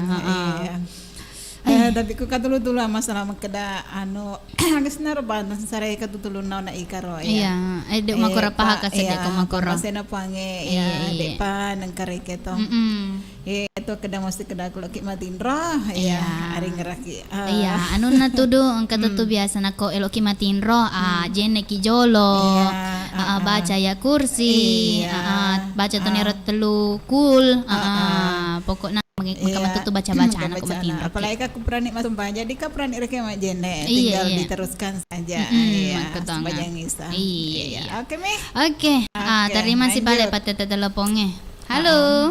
Eh, tapi ku katulu-tulu masalah makkeda anu, aga senna ro bantang sare katutulunna ona Ika ro, iya. Iya, eh, de makkuro paha ka sedde ko makkuro. Masena pange, iya, de pa nengkareke to. Mm-mm. Eh, Itu keda mesti keda ku loki matinro, iya, iya. Aringeraki. Ah. Iya, anunna tudu engka tu, hmm, biasa nako eloki matinro, ah, hmm, jenneki jolo, iya, ah, ah, ah, baca ya kursi, iya, ah, ah, baca tonero, ah, telu kul, ah, ah, ah, ah, pokokna meng-, iya, mengka matu tu baca-baca nako matinro. Apalagi ka ku purani masumpa, jadi ka purani reke majenne, iya, tinggal, iya, diteruskan saja. Mm-mm, iya, makkutonga. Sembajang Isa. Iya, iya, iya. Oke, Mi. Oke, ah, oke, terima kasih balik, lanjut, patete teleponnya. Halo. Ah.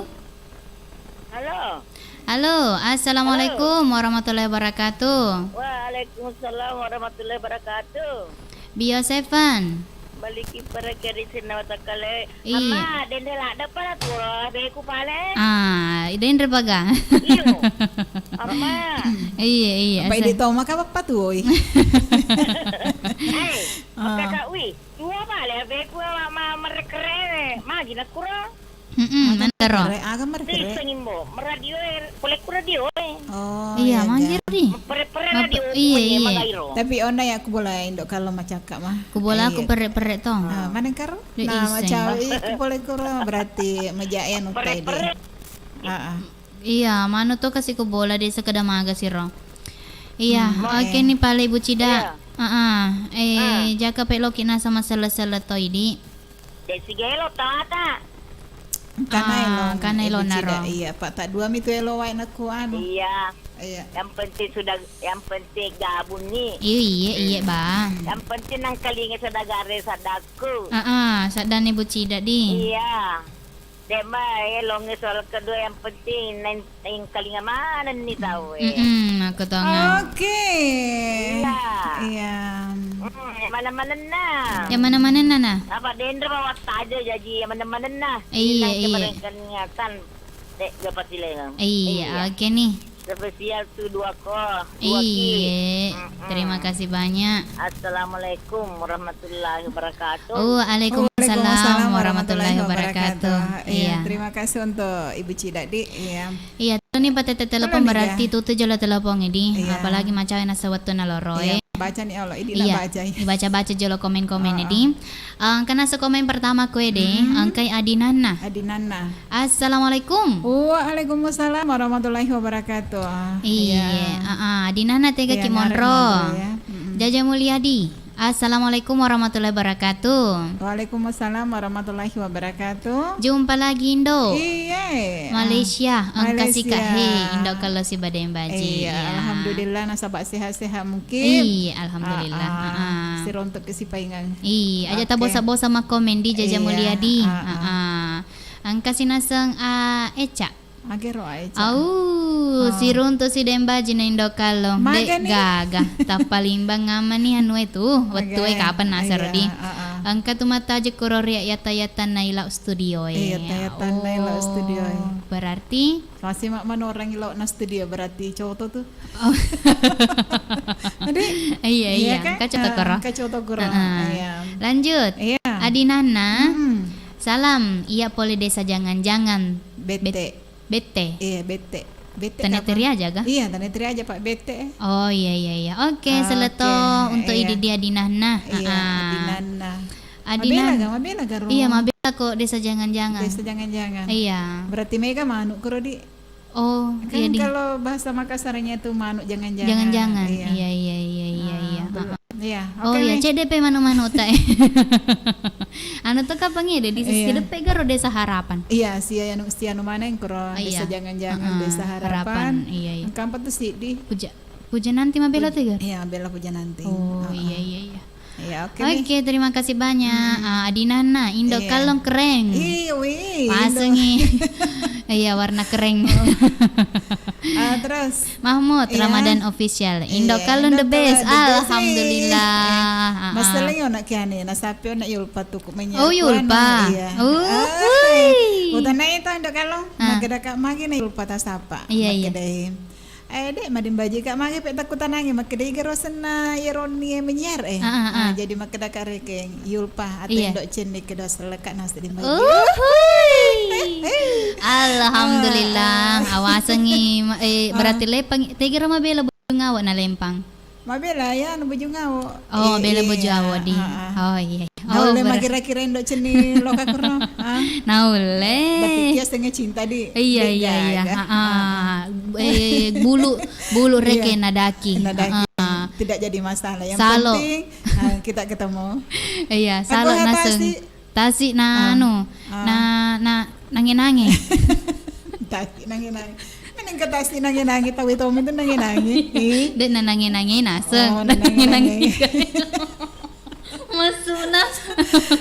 Halo. Halo, assalamualaikum warahmatullahi wabarakatuh. Waalaikumsalam warahmatullahi wabarakatuh. Bio Seven. Baliki parakeri sinna watakale. Iya. Amma, dende ladde pala tuo, beku pale. Ah, dende paga. Iyo. Amma. Iya, iya. Apa asa- ide toma ka bappa tuoi. Eh, ah, kakak wi, tuo pale, beku ma, ma, merekere. Magi nakuro. Mm-mm, mantaro. Aga merekere? Aga merekere? Ri, sengimbo, meradio e, pole ku radio e. Oh, iya, iya, manggil ga. Di. Pere-pere radio, iya, iya, magairo. Tapi ona ya ku bola indo kalau macakka mah. Ku bola aku pere-pere tong. Ah, mana karo? Di. Nah, iseng. Macawi ku pole ku ro, berarti maja ya nutai di. Pere-pere. Ah, ah. Iya, manu to kasi ku bola di sekeda maga siro. Iya, hmm, oke ni pale Ibu Cida. Iya. Ah, ah. Eh, jaka pe loki nasa maselle-selle toi di. Desi gelo tata. Kana elo, kana elo naro. Iya, Pak, tak dua mitu elo wae naku anu. Iya. Iya. Yang penting sudah, yang penting gabung ni. Iya, iya, iya, Bang. Yang penting nang kalinga sadagare sadaku. Heeh, sadani Bu Cida di. Iya. Dema, eh, longe soal kedua yang penting nang Engkalinga manenni tau e. Mm-mm, aku tonga. Oke. Iya. Iya. Mm, yang mana-manenna. Yang mana-manenna, nah? Apa dendro bawa saja jaji yang mana-manenna. Iya, iya. Barengkaniatan. Dek, dapat silengang. Iya, iya, oke nih. Spesial tuh dua ko, dua ki. Iya. Mm-mm. Terima kasih banyak. Assalamualaikum warahmatullahi wabarakatuh. Waalaikumsalam warahmatullahi wabarakatuh. Iya, terima kasih untuk Ibu Cida di. Iya. Iya, tuni patete telepon berarti tutu jolo telepon di. Iya. Apalagi macawe nasa wettu naloro e. Iya, baca ni Allah, idi na baca. Dibaca-baca jolo komen-komen di. Engka nasa komen pertama kue de, engkai Adinanna. Adinanna. Assalamualaikum. Waalaikumsalam warahmatullahi wabarakatuh. Iya, heeh, Adinanna tega ki monro. Jaja Mulyadi. Assalamualaikum warahmatullahi wabarakatuh. Waalaikumsalam warahmatullahi wabarakatuh. Jumpa lagi, Indo. Iya. Malaysia, engka sika he, Indo kalau si badeng baji. Iya, alhamdulillah nasaba sehat-sehat mungkin. Iya, alhamdulillah. Heeh. Sirontok ke si paingang. Iya, aja tabosa-bosa makkomen di Jaja Mulyadi. Heeh. Engka sinaseng, ah, Eca. Agero ae, Cak. Au, siruntu sidembaji na Indo Kallong. De gaga. Tappalimbang amani anu e tu. Wettu e kapan nasaro di. Engka tu mattaje kuro ria yatta-yattanna ilau studio e. Iya, yatta-yattanna ilau studio e. Oh, berarti masih mak manorang ilau na studio berarti coto tu. Oh. Iya, iya, kan? Engka coto kuro. Engka coto kuro. Iya. Lanjut. Iya. Adinanna. Salam, iya pole desa jangan-jangan. Bete. Bete. Iya, bete. Bete. Taneteri aja ga? Iya, taneteri aja, Pak, bete. Oh, iya, iya, iya. Oke, seleto untuk idi dia Adinanna. Iya, Adinanna. Adinanna. Mabela ga, mabela ga ro? Iya, mabela ko desa jangan-jangan. Desa jangan-jangan. Iya. Berarti mega manuk kuro di. Oh, kan iya di. Kalau bahasa Makassarnya itu manuk jangan-jangan. Jangan-jangan. Iya, iya, iya, iya, iya. Iya, oh, oke, iya, cedde pe manu-manu ta. Anu to kapang ede di sisi depe garo Desa Harapan. Iya, si anu, si anu maneng kuro Desa Jangan-Jangan, Desa Harapan. Iya, iya. Engka apa tu siddi? Puja, Puja Nanti mabela tu garo? Iya, bela Puja Nanti. Oh, iya, iya, iya. Iya, oke. Oke, terima kasih banyak. Ah, Adinanna, Indo Kallong keren. Ih, wih, Indo. Pasengi. Iya, warna keren. Ah, terus? Mahmud Ramadan Official. Indo Kallung the best. Alhamdulillah. Masalahnya ona kiane, na sapi ona Yulpa tuku menya. Oh, Yulpa. Uhui. Utana itu Indo Kallung. Makkeda ka magi na Yulpa tasapa. Iya, iya. Makkeda, eh, de, madimbaji ka magi pe takkutanangi, makkeda iga rosenna iyaronni menyiar e. Jadi makkeda ka rekeng Yulpa atau Indo Cenni keda seleka nasa dimbaji. Uhui. Alhamdulillah, awasengi, eh, berarti lepang, tegero mabela bujung awa na lempang. Mabela ya, anu bujung awa. Oh, bela bujung awa di. Oh, iya, iya. Naulle magi kira-kira indo cenning loka kuro. Naulle. Tapi dia setengah cinta di. Iya, iya, iya. Heeh. Eh, bulu, bulu reke nadaki. Nadaki. Tidak jadi masalah. Yang penting kita ketemu. Iya, salo naseng. Tasi na anu, na, na nange-nange. Tasi nange-nange. Meneng ke tasi nange-nange, tawe tomi tu nange-nange. Dek na nange-nange naseng. Oh, na nange-nange. Masuna.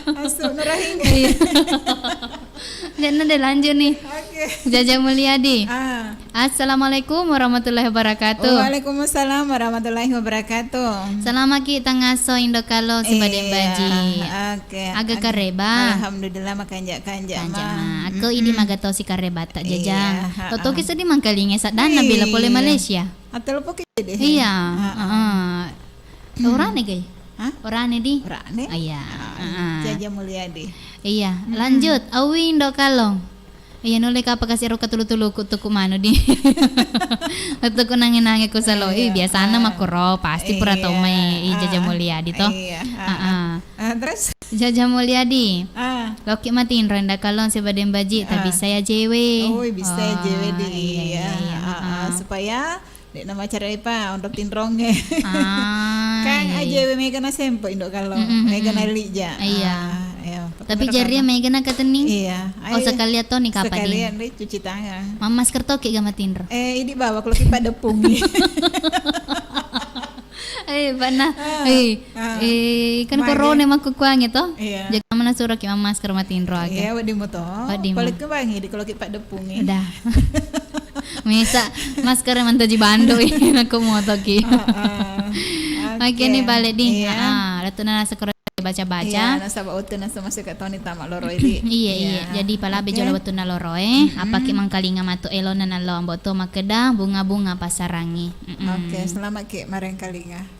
Masuna rahim. Iya. Jangan deh lanjut nih. Oke. Jaja Mulyadi. Ah. Assalamualaikum warahmatullahi wabarakatuh. Waalaikumsalam warahmatullahi wabarakatuh. Salamaki tangaso Indo Kalo sibadeng baji. Oke. Aga kareba? Alhamdulillah makanja-kanja ma. Aku idi magato si kareba tak jaja. Totoki sedih mangkalinge sadana bila pole Malaysia. Atau lupa ke deh. Iya. Heeh. Orane gai? Hah? Orane di? Orane? Iya. Jaja Mulyadi. Iya, lanjut. Awi Indo Kalo. Iya, nulle kapa kasi ro katulu-tuluku tuku manu di. Tuku nange-nange ku salo. Ih, biasana makkuro pasti pura tomai i Jaja Mulyadi to. Iya. Heeh. Terus? Jaja Mulyadi. Ah. Loki matinro Indo Kalo sibadeng baji tapi saya jewe. Oh, bisa jewe di. Iya, iya. Supaya Dek nama cerai pa onro tinrongnge. Ah, kan aja we mega na sempo Indo Kalo. Mega na lija. Iya. Tapi jaria mega na katenning. Iya. Oh, sekalian to nih kapan sekalian deh cuci tangan. Mamasker toki gama tinro. Eh, ini bawa kalau kita depungi. Eh, bana. Eh, kan corona makkukuange to. Iya. Jaga mana suruh ki mamasker matinro aga. Iya, wadimo to. Wadimo. Kalau ke bangi di kalau kita depungi. Udah. Mesa masker mantaji bando nakko motoki. Oke nih balik di. Iya. Ratu nana sekoro baca-baca. Iya, nasaba wettu nasa masuk ke toni tama loro ini. Iya, iya. Jadi palabe jolo wettu na loro eh. Apa ki mangkalinga matu elo na nalo ambo to makeda bunga-bunga pasarangi. Oke, selamat ki marengkalinga.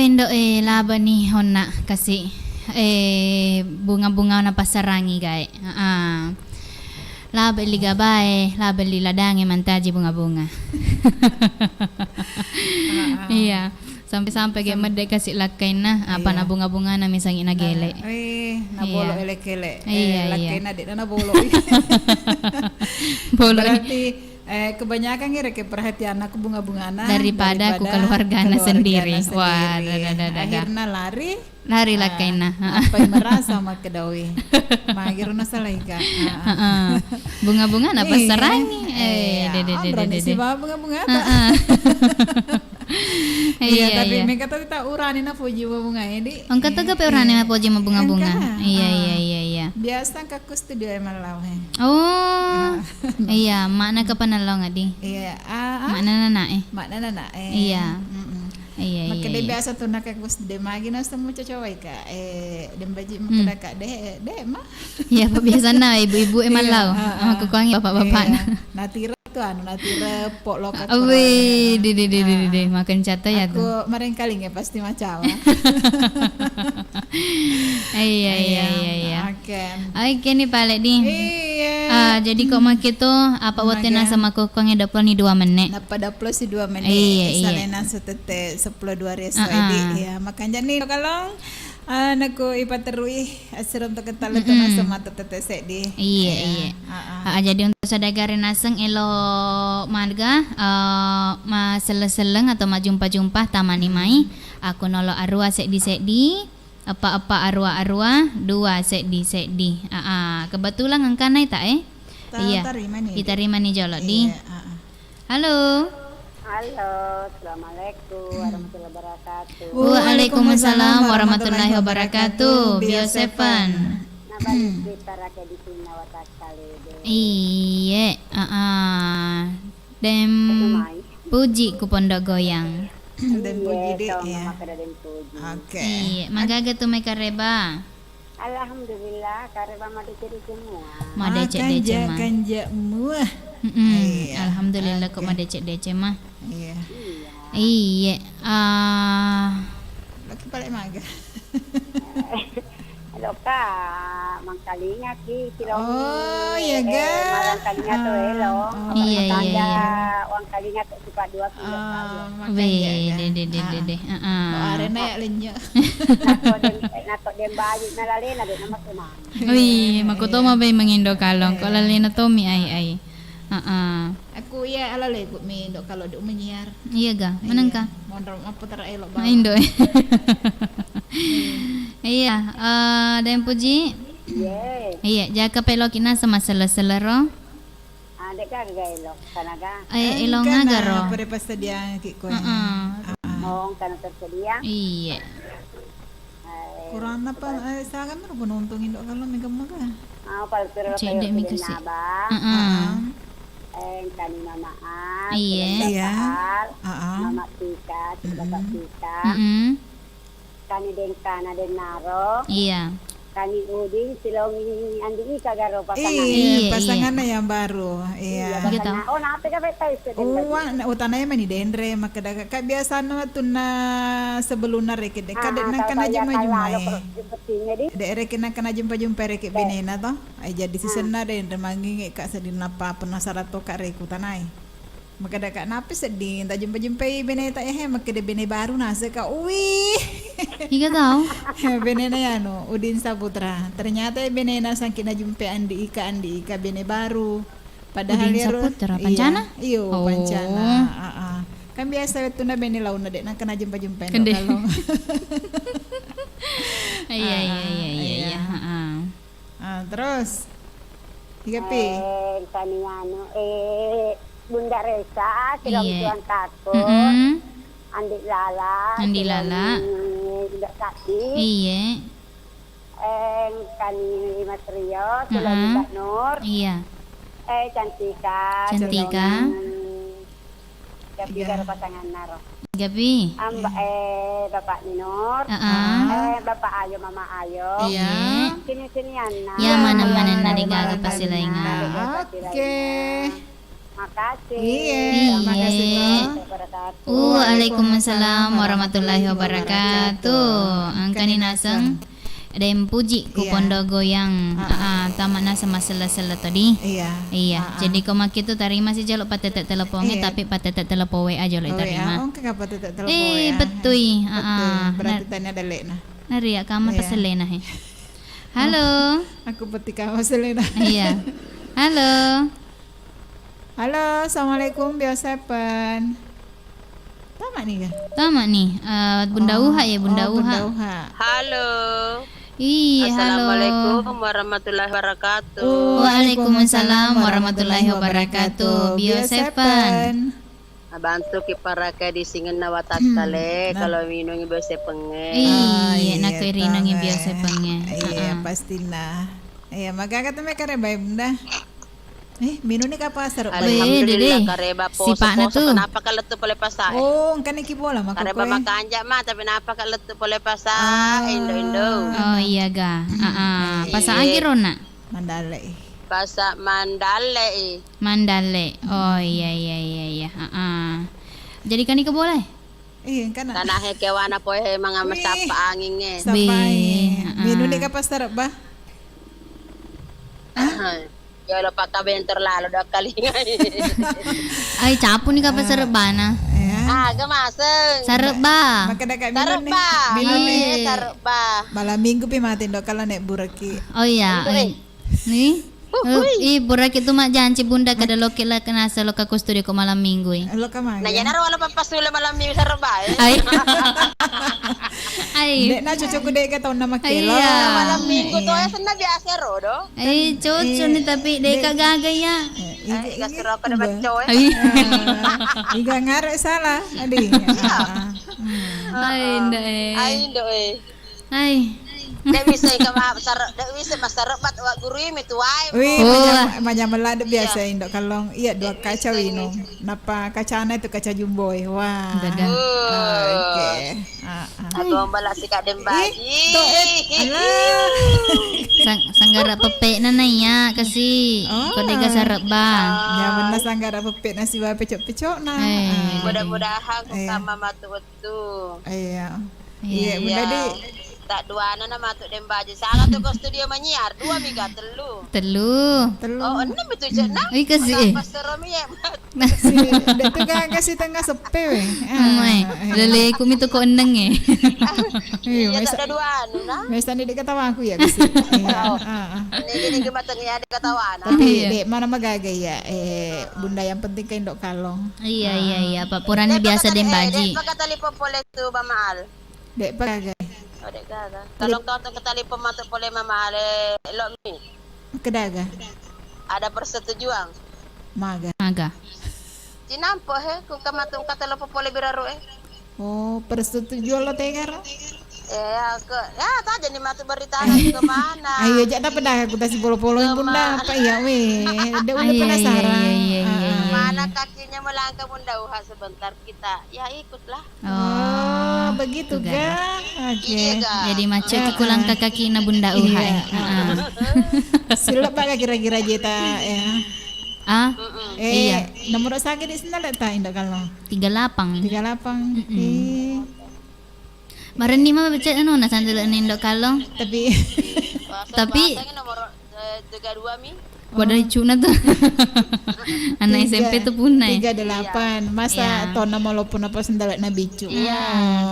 Indo e, laba ni honna kasi, eh, bunga-bunga na passarangi gae. Aa. Laba li gabae, laba li ladange mantaji bunga-bunga. Iya. Sampai-sampai ge medde kasi lakkainna, apa na bunga-bunga na misangi na gele. Eh, na bolo ele-kele. Iya, iya. Lakkainna de na bolo. Bolo. Berarti Eh, kebanyakan ngira ke perhatian aku bunga-bungana daripada ku keluargana sendiri. Wah, da, da, da, da, da. Akhirnya lari. Lari lakkainna. Apa yang merasa makkedawi? Magiro na salaika. Heeh. Bunga-bungana passarangi. Eh, de, de, de, de, de. Bunga-bunga. Iya, tapi mega tadi tak urani na puji bunga ini. Engka tega pe urani na puji bunga-bunga. Iya, iya, iya, iya. Biasa ka ku studio e mallau e. Oh. Iya, makna kapan lao ngadi? Iya, ah, ah. Makna nana e. Makna nana e. Iya. Mm-mm. Iya, iya. Makanya biasa tu nak aku studio magi na semu cocok ka. Eh, dembaji makada ka de, de ma. Iya, apa biasa na ibu-ibu e mallau. Aku kuangi bapak-bapak na. Natira tu anu, natira pok loka. Wih, di, di, di, di, di, di. Makan cato ya tu. Aku marengkalinge pasti macawa. Iya, iya, iya, iya. Oke. Oke ni pale di. Iya. Ah, jadi ko make tu apa wate nasa makkukkuangnge dua puluh ni dua menit. Napa dua puluh si dua menit. Iya, iya. Salena setete sepuluh dua reso edi. Iya, makanya ni kalau Ah, naku ipaterui, asireng to kental to naseng matu tette seddi. Iya, iya. Ah, jadi untuk saudara naseng elo marga, eh, ma selleng-selleng atau majumpa-jumpa tamani mai. Aku nolo arua seddi-seddi, eppa-eppa arua-arua, dua seddi-seddi. Ah, ah, kebetulan engkana ita, eh? Iya. Itarimani jolo di. Iya, ah, ah. Halo. Halo, assalamualaikum warahmatullahi wabarakatuh. Waalaikumsalam warahmatullahi wabarakatuh. Bio Seven. Nabali cerita rake di sini watakkalede. Iye, heeh. Dem Puji ku Pondok Goyang. Dem Puji, Dek, ya. Oke. Iye, magaga tu mai kareba. Alhamdulillah, kareba madeceng-deceng mua. Madeceng-deceng mua. Kanja mua. Mm-mm. Iya. Alhamdulillah, kok madeceng-deceng mah. Iya. Iya. Iya. Ah. Laki pale maga. Loka, mangkalinga ki, silong. Oh, iya ga. Marangkalinga to elo. Iya, iya, iya. Wangkalinga to Suka dua kilo. Weh, de, de, de, de, de. Heeh. Arena ya lenye. Nako dem, nako dem bayi na lalena de nama kemana. Wih, makuto ma bai mengindo kalong. Ko lalena tomi ai, ai. Heeh. Aku iya alaleku mi indo kalo de menyiar. Iya ga, menengka. Monro maputar elo ba. Indo. Iya, eh, dan Puji. Iya. Iya, jaka peloki na sama sele-selero. Ah, dek gaga elo, kanaga. Eh, elo ngaga ro. Pada persediaan ki koe. Heeh. Oh, engkana tersedia. Iya. Eh, kurang apa, eh, sagan ro penonton indo kalau mega mega. Ah, paling kira cek dek mega sih. Heeh. Eh, engkani Mama Al, iya. Mama Tika, Bapak Tika. Mm-mm. Kani dengkana dennaro. Iya. Kani Udin silongi Andi Ika garo pasangan. Iya, pasanganna yang baru. Iya. Iya, pasangan. Oh, nape ka peta itu? Uwa, na utanai mani denre, makkeda ka biasana wettunna sebelumna reke de, ka de nangkana jumpa-jumpa. De reke nangkana jumpa-jumpa reke benena to. Ai jadi sisenna denre manginge ka sedinna pa penasaran to ka reke utanai. Makkeda ka, "Napi sedding tajumpa-jumpai beneta ehe?" Makkeda, "Bene baru naseng ka." Wih. Iga tau? Benena yanu, Udin Saputra. Ternyata benena sangki najumpai Andi Ika, Andi Ika bene baru. Padahal Udin Saputra, pancana? Iyo, pancana. Heeh. Kan biasa wettunna bene launa de nangka najumpa-jumpai. Iya, iya, iya, iya, iya. Heeh. Ah, terus? Tiga P. Eh, tani anu, eh, Bunda Resa, silong tuan kakun. Mm-mm. Andi Lala, Andi Lala. Silong Bunda Sakti. Iya. Eh, tani Mas Rio, silong Mbak Nur. Iya. Eh, Cantika, Cantika. Silong Gapi garo pasanganna ro. Gapi. Amba, eh, Bapak Ninor. Heeh. Eh, Bapak Ayo, Mama Ayo. Iya. Sini-sinianna. Ya, mana-mana nari gaga pasilaingan. Oke. Makasih. Iya, makasih, Bro. Waalaikumsalam warahmatullahi wabarakatuh. Engkani naseng. Deng Puji ku Pondo Goyang. Heeh, tama naseng masselle-selle todi. Iya. Iya. Jadi ko makkitu tarima si jolo patete telepongnya, tapi patete telepon W A jolo tarima. Oh, engka patete telepon W A. Eh, bettui. Heeh. Berarti tania dalekna. Nariak kama pasellena he. Halo. Aku petik kama pasellena. Iya. Halo. Halo, assalamualaikum, Bio Seven. Tama nih, kan? Tama nih, eh, Bunda Uha ya, Bunda Uha. Bunda Uha. Halo. Iya, halo. Assalamualaikum warahmatullahi wabarakatuh. Waalaikumsalam warahmatullahi wabarakatuh. Bio Seven. Abantuki paraka di singenna watakkale, kalau minungi Bio Seven e. Iya, nakko irinungi Bio Seven e. Iya, pastinna. Iya, magaga tu meka rebae, Bunda. Eh, minuni kapa serba? Alhamdulillah, kareba poso-poso, kenapa kalettu pole pasa e? Oh, engkani ki bola maka kareba makanja ma, tapi napa kalettu pole pasa e, indo-indo. Oh, iya ga. Heeh. Pasa agi rona? Mandale. Pasa Mandale. Mandale. Oh, iya, iya, iya, iya. Heeh. Jadi kani ke bola e? Iya, engkana. Tanah e kewana poe manga masappa anging e. Sappa anging. Minuni kapa serba? Jolo pakkabentor lalo dua kali. Ai, capu ni kapa serebana. Aga maseng. Sareba. Makkedaka minunni. Sareba. Minunni. Sareba. Malam minggu pi mate ndo kala nek buraki. Oh iya. Ni? Ih, buraki tu majjanci Bunda kada loki la kenasa loka ko studio ko malam minggu e. Loka magi. Nah, iyanaro wala pappasule malam minggu sareba e. Ai. Ai. Dek na cucuku dek ka taunna makkelo. Iya. Malam minggu to ya senna biasa ro do. Eh, cocok nih, tapi deka gaga ya. Eh, iga suro kada becco e. Iga ngare salah, adi. Ai, ndak e. Ai, ndak e. Ai. Dek bisa ika ma-, sare-, dek bisa masareba wa guru mi tuai. Wih, manya-, manyamela dek biasa indo kalong. Iya, dua kaca winung. Napa kacana itu kaca jumbo e. Wah. Dadah. Oke. Heeh. Atuang bala si Kak Dembaji. Ih, to, eh, alah. Sang-, sanggara pepekna na iya kasi. Oh. Ko dega sareba. Ya benar sanggara pepekna siwa pecok-pecokna. Eh. Mudah-mudahan ku sama matu wetu. Iya. Iya, Bunda di. Tak duana na matu Dembaji. Salah tu ko studio menyiar, dua miga, telu. Telu. Telu. Oh, enam itu je, nah. Ih, kasi. Pastor Romi ya. Nah, si, dek tu gaga si tengah seppe we. Mai, leleku mi tu ko enneng e. Iya, tak ada dua anu nah. Mesta ni dek ketawa aku ya kasi. Iya. Ini gini mateng ya dek ketawa nah. Tapi dek mana magaga ya, eh, Bunda yang penting ke indok kalong. Iya, iya, iya. Pak Purani biasa Dembaji. Dek pakai telepon pole tu Bamaal. Dek pagai. Oh, dek gaga. Kalau kau tak ketali pematu pole Mamaal e, lo mi. Kedaga. Ada persetujuan. Maga. Maga. Cinampo he, ku kematu kata lo pole biraru e. Oh, persetujuan lo tegaro. Ya, ke, ya, tak jadi matu berita ke mana. Ayo, jak dapat dah aku tasi polo-polo Bunda apa ya we. Dek udah penasaran. Iya, iya, iya. Mana kakinya melangkah Bunda Uha sebentar kita. Ya ikutlah. Oh, begitu ga? Oke. Jadi macet ku langkah kaki na Bunda Uha e. Heeh. Silap baga kira-kira jeta ya. Ah, eh, iya. Nomor sage di sendal ta indak kalau? Tiga lapang. Tiga lapang. Eh. Marenni ma becek anu na sandal ni indak kalau. Tapi tapi nomor Eh, tiga dua mi. Pada icuna tu. Anak S M P tu punna e. Tiga delapan. Masa tona maloppo napa sendalek na bicu. Iya,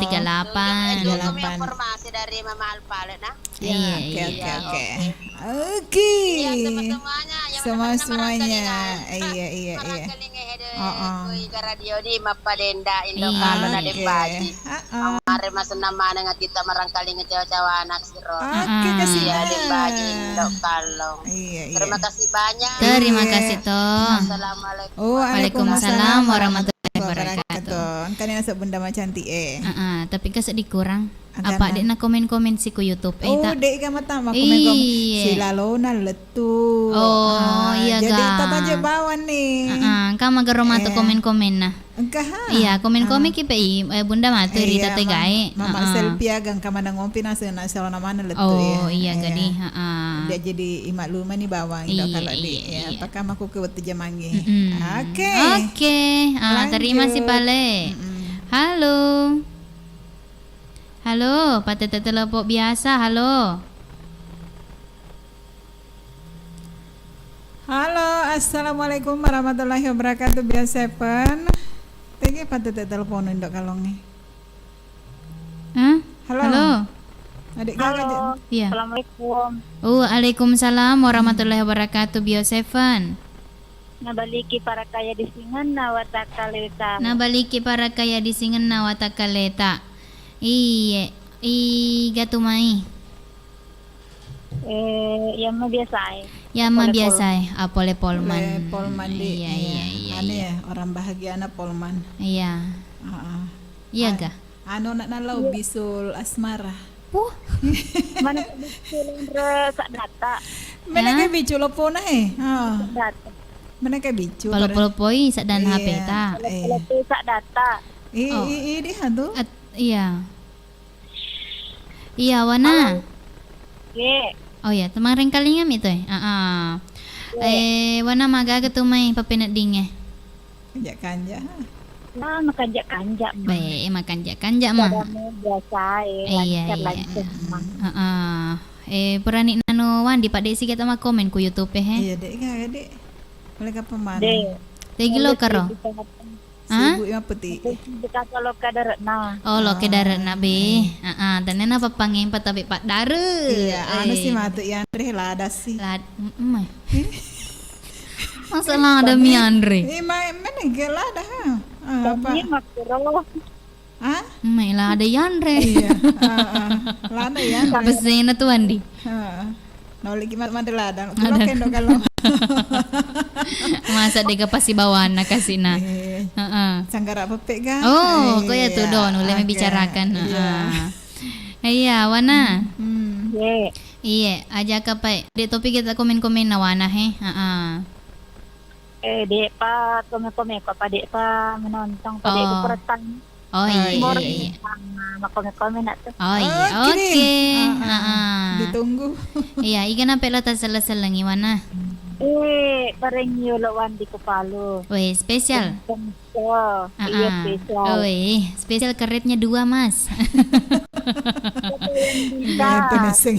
tiga delapan. Tiga delapan. Informasi dari Mama Alpale nah. Iya, oke, oke, oke. Oke. Iya, sama-samanya. Sama-samanya. Iya, iya, iya. Heeh. Kui ka radio di mappadenda indo kalo na dembaji. Mare masenna maneng atitta marangkalinga cawa-cawana. Oke, kasih. Iya, Dek Baji, Ndok Kallong. Iya, iya. Terima kasih banyak. Terima kasih, Tong. Assalamualaikum. Waalaikumsalam warahmatullahi wabarakatuh. Engkani naseng Bunda Macantik e. Heeh, tapi engka seddi kurang. Apa de' na komen-komen si ku YouTube? Eh, oh, de' ga mata ma komen-komen. Iye. Silalona lettu. Oh, iya ga. Jadi tataje bawang ni. Heeh, engka magero matu komen-komenna. Engka ha. Iya, komen-komen ki pe i, eh, Bunda matu ri tataje gae. Mama Selfie aga engka maneng ngopi nase na silalona maneng lettu. Oh, iya ga di. Heeh. Dia jadi imaklumani bawang indo kalau di. Iya. Apakah maku ke wettu jamangi? Oke. Oke. Ah, terima kasih pale. Halo. Halo, patete telepon biasa, halo. Halo, assalamualaikum warahmatullahi wabarakatuh, Bio Seven. Tege patete telepon indo kalonge. Hah? Halo. Halo. Adik kakak. Halo. Iya. Assalamualaikum. Oh, waalaikumsalam warahmatullahi wabarakatuh, Bio Seven. Nabaliki parakaya disingenna watakkaleta. Nabaliki parakaya disingenna watakkaleta. Iye, iga tu mai? Eh, yamma biasae. Yamma biasae, apole polman. Pole polman di. Iya, iya, iya. Anu ya, orang bahagiana polman. Iya. Heeh. Iya ga? Anu nak nalau bisul asmara. Puh. Mana bisul re sadata. Mana ke bisul lopona eh? Sadata. Mana ke bisul. Kalau polopoi sadan H P ta. Kalau polopoi sadata. I i i di hatu. Iya. Iya, wana. Ye. Oh iya, temareng kalinga mi tu eh. Heeh. Eh, wana magaga tu mai papeneddinge. Kanja-kanja. Ah, makanja-kanja. Be, makanja-kanja mah. Biasa eh. Iya, iya. Heeh. Eh, purani nano wandi pada siga tama komen ku YouTube eh. Iya, dek, dek. Boleh kapan mana? Dek. Tegi lo karo. Hah? Sibuk ya peti. Kita kalau kadarna. Oh, lo kadarna be. Heeh, tenena papangempa tapi pak dare. Iya, anu sih matu ya Andre lada sih. Lad, mm. Masalah ada mi Andre. Eh, main mana ke lada ha? Ah, apa? Ini makro. Hah? Mai lada Yanre. Iya. Heeh. Lada Yanre. Besena tu Andi. Heeh. Nauliki ma-, made ladang. Loke ndo kalau. Masa dega pasti bawana kasina. Eh. Heeh. Sanggara pepe ga? Oh, ko ya tu don, ulai bicarakan. Heeh. Iya, wana. Hmm. Iye, aja kapai. Dek topi kita komen-komen na wana he. Heeh. Eh, dek pa komen-komen ko apa dek pa menonton ko dek kuperetan. Oh, iya, iya, iya. Makomen-komen nak tu. Oh, iya. Oke. Heeh. Ditunggu. Iya, iga nampe lo taselleng-sellengi wana. Eh, parengi lo wandi kepalo. Weh, spesial. Iya, spesial. Weh, spesial karetnya dua, Mas. Iya, itu neseng.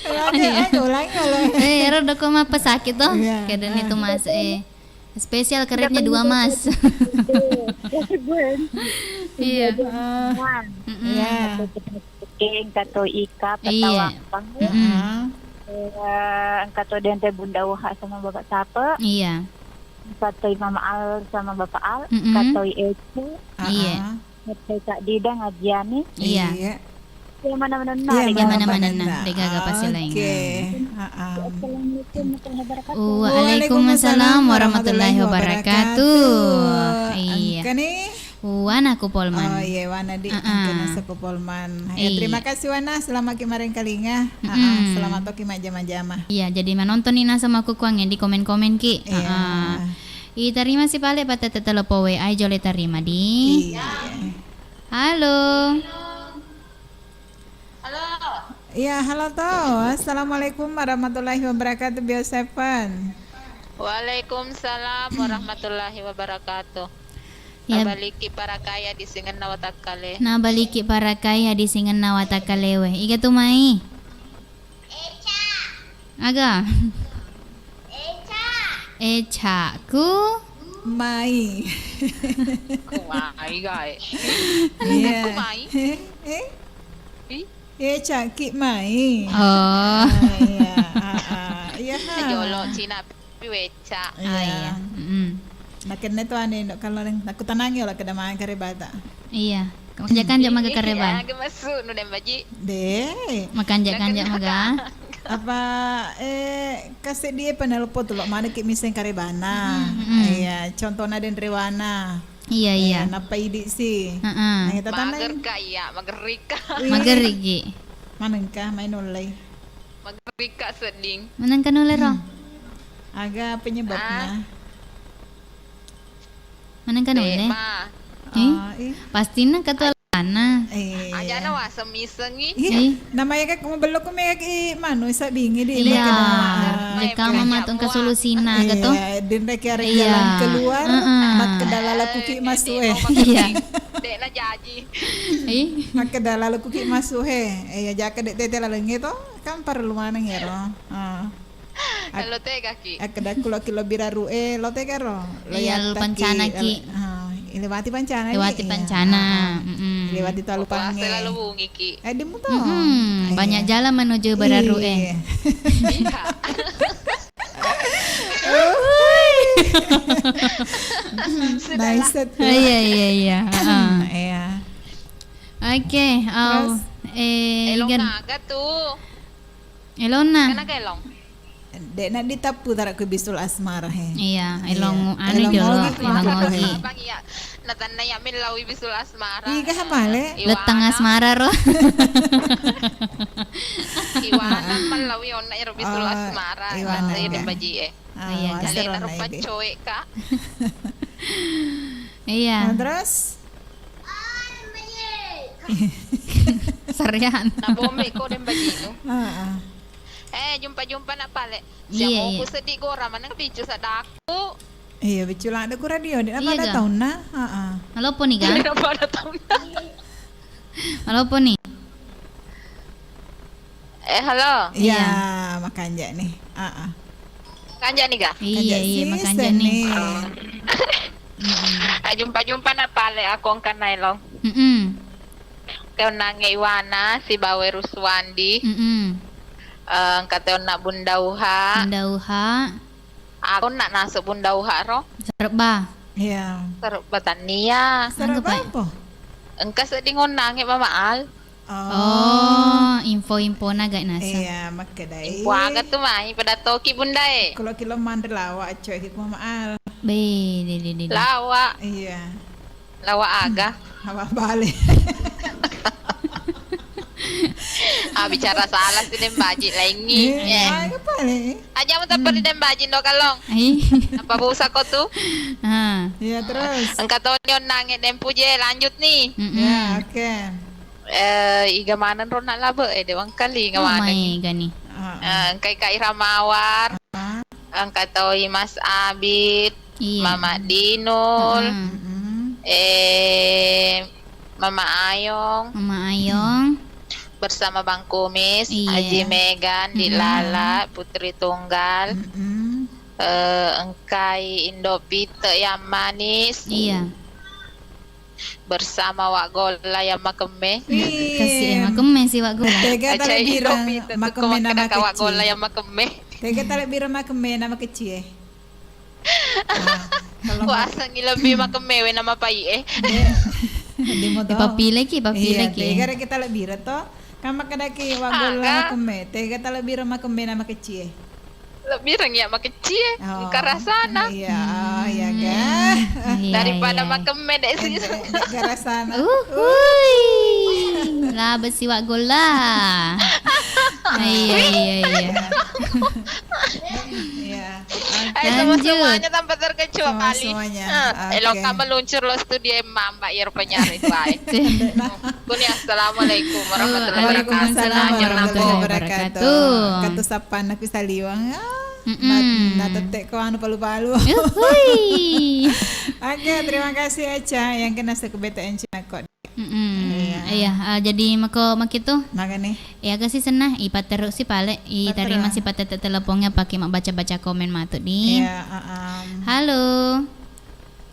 Ulangi, ulangi, ulangi. Eh, ero doko mappa sakit toh. Iya. Kedeni tu, Mas. Eh. Spesial karetnya dua, Mas. Iya. Iya. Engka to Ika, Petawampang. Eh, engka to Dente Bunda Uha sama Bapak Sape. Iya. Engka to Mama Al sama Bapak Al. Engka to Ecu. Iya. Ngettai Kak Dida ngajiani. Iya. Iya. Iya, mana-mana. Iya, mana-mana. Degaga pasti lainga. Oke. Heeh. Assalamualaikum warahmatullahi wabarakatuh. Waalaikumsalam warahmatullahi wabarakatuh. Iya. Engkani? Wana ku Polman. Oh, iya, wana di. Heeh. Engkana seku Polman. Ya, terima kasih, Wana. Selamat ki marengkalinga. Heeh. Selamat toki majjama-jama. Iya, jadi menonton ni naseng makkukuangnge di komen-komen ki. Iya. Heeh. Itarima si pale patete telepon W A jole tarima di. Iya. Halo. Halo. Iya, halo to. Assalamualaikum warahmatullahi wabarakatuh, Bio Seven. Waalaikumsalam warahmatullahi wabarakatuh. Ya. Nabaliki parakaya disingenna watakkale. Nabaliki parakaya disingenna watakkalewe. Iga tu mai? Aga? Eca. Eca ku mai. Ku mai, gae. Iya. Ku mai. Eh? Eh? Ih. Eca ki mai. Oh. Ah, iya. Ah, ah. Iya, ha. Jolo Cina pi weca. Iya. Ah, iya. Mm. Nakenna tu ane, no, kalau neng, aku tenangi ola kedamaian karebata. Iya. Makanja-kanja maga kareba. Iya, aga massu nu dembaji. De. Makanja-kanja maga. Apa, eh, kaseddie penelpon tu lo mana ki miseng karebana. Mm, mm. Iya, contohna denrewana. Iya, iya. Eh, nappa idi si. Heeh. Nah, kita tandai. Magerka iya, magerika. Wih. Mageriki. Manengka main online. Magerika sedding. Manengka nulle ro? Hmm. Aga penyebabnya? Ah. Manengka nulle? Ma. Ih, ah, ih. Pastinna ketua lana. Eh. Ajana waseng misengi. Ih, ih. Namanya kak mau belok ku mega ki manu sabingi di. Iya. Mega. Jeka mama tungka solusina gitu. Iya, dinda ki arek jalan keluar, heeh. Makkeda lalo kuki masuk eh. Iya. Dek na jaji. Ih. Makkeda lalo kuki masuk he. Eh, ya jaka dek tete laleng itu kan perlu maneng ya ro. Ah. Ak-, lo tega ki. Ak-, kedakku lo ki lo biraru e, lo tega ro? Lo iya, lo yattaki, pancana ki. Lo, ah, ilewati pancana ki, lewati iya. Pancana, ah, ah. Mm-mm. Ilewati talu pange. Lalu bungi ki. Eh, demu to. Mm-mm. Iya. Banyak jalan menuju biraru e. Iya. Iya. Nice tuh. Iya, iya, iya. Heeh. Iya. Oke, au, terus? Eh, elong igan- naga tuh. Elonna. Kan aga elong. Dek na ditappu tara ku bisul asmara he. Iya, elong anu elong jolo, ogi, elong ogi. Abang iya, natanna iya millau bisul asmara. Iga hapale? Lettang asmara ro. Iwana mallau onna ero bisul asmara. Oh, iwana. Iya, ga. Baji e. Ah, iya, ga. Alena rupa coe ka. Iya. Nah, terus? Sarian. Na bombe ko den bajinu. Heeh. Eh, jumpa-jumpa na pale. Iya, siamo iya. Ku seddi gora maneng bicu sadaku. Iya, bicu lada ku radio, dek na pada taunna. Heeh. Malopo ni ga? Dek na pada taunna. Malopo ni. Eh, halo. Iya, iya. Makanja ni. Heeh. Makanja ni ga? Iya, makanja ni. Iya, makanja ni. Ah, jumpa-jumpa na pale aku engka naelong. Mm-mm. Te onnangnge Iwana sibawa Ruswandi. Mm-mm. Eh, engka te onna Bunda Uha. Bunda Uha. Aku nak nasuk Bunda Uha ro. Serba. Iya. Serba tania. Serba apa? Engka sedding onnangnge Mama Al. Oh, info-infona ga nasa. Iya, makkedai. Info aga tu mai, pada toki Bunda e. Kalau kilo manre lawa, coy, ki Mama Al. Be, de, de, de, de. Lawa. Iya. Lawa aga? Lawa bale. Ah, bicara salah si den baji laingi. Eh, eh. Aga pale? Aja mu tapperi den baji ndo kalong. Ai. Apa busa ko tu? Ah. Iya, terus. Engka toni onnangnge den puje, lanjut ni. Mm-mm. Ya, oke. Eh, iga maneng ro nak labe, eh, de wangkali iga maneng. Mai gani. Ah, ah. Eh, engka Ika Iramawar. Ah. Engka toi Mas Abid, iya. Mama Dinul, mm-mm. Eh, Mama Ayong. Mama Ayong. Bersama Bang Kumis, iya. Aji Megan, Di Lala, Putri Tunggal. Mm-mm. Eh, engkai Indo Pite yang manis. Iya. Bersama Wak Golla yang makemme. Wih. Kasih, eh, makemme si Wak Golla. Tega talebbireng makemme nama kecil. Wak Golla yang makemme. Tega talebbireng makemme nama kecil, eh. Nah, kalau wasengngi lebbi makemme we nama pai, eh. De, de mo to. Papileki, papileki. Iya, tega kita lebbireng to. Kan makkedaki Wak Golla makemme. Tega talebbireng makemme nama kecil, eh. Lebbireng iya makecci e, oh, engka rasana. Iya, oh, iya ga. Hmm, iya, daripada iya. Makemme dek sisa. Engka, engka rasana. Uhuy. Lah besi Wak Golla. Iya, iya, iya. Iya. Oke. Ayo, semua-semuanya tanpa terkecuali. Semua-semuanya. Ah, oke. Elong ka meluncur lo studio e, Mam. Mbak, iyaro penyiar itu ae. Kuni, assalamualaikum warahmatullahi wabarakatuh. Waalaikumsalam warahmatullahi wabarakatuh. Katu sappanna ku saliweng. Ah, mm-mm. Na-, natettek ko anu palu-palu. Uhuy. Oke, terima kasih Eca yang kena sekebete Encina kok. Mm-mm. Iya. Iya, ah, jadi mako makitu. Magani. Iya, aga si senna, ipatteru si pale, itarima si patette teleponnya pakai mabbaca-baca komen matu di. Iya, ah, am. Halo.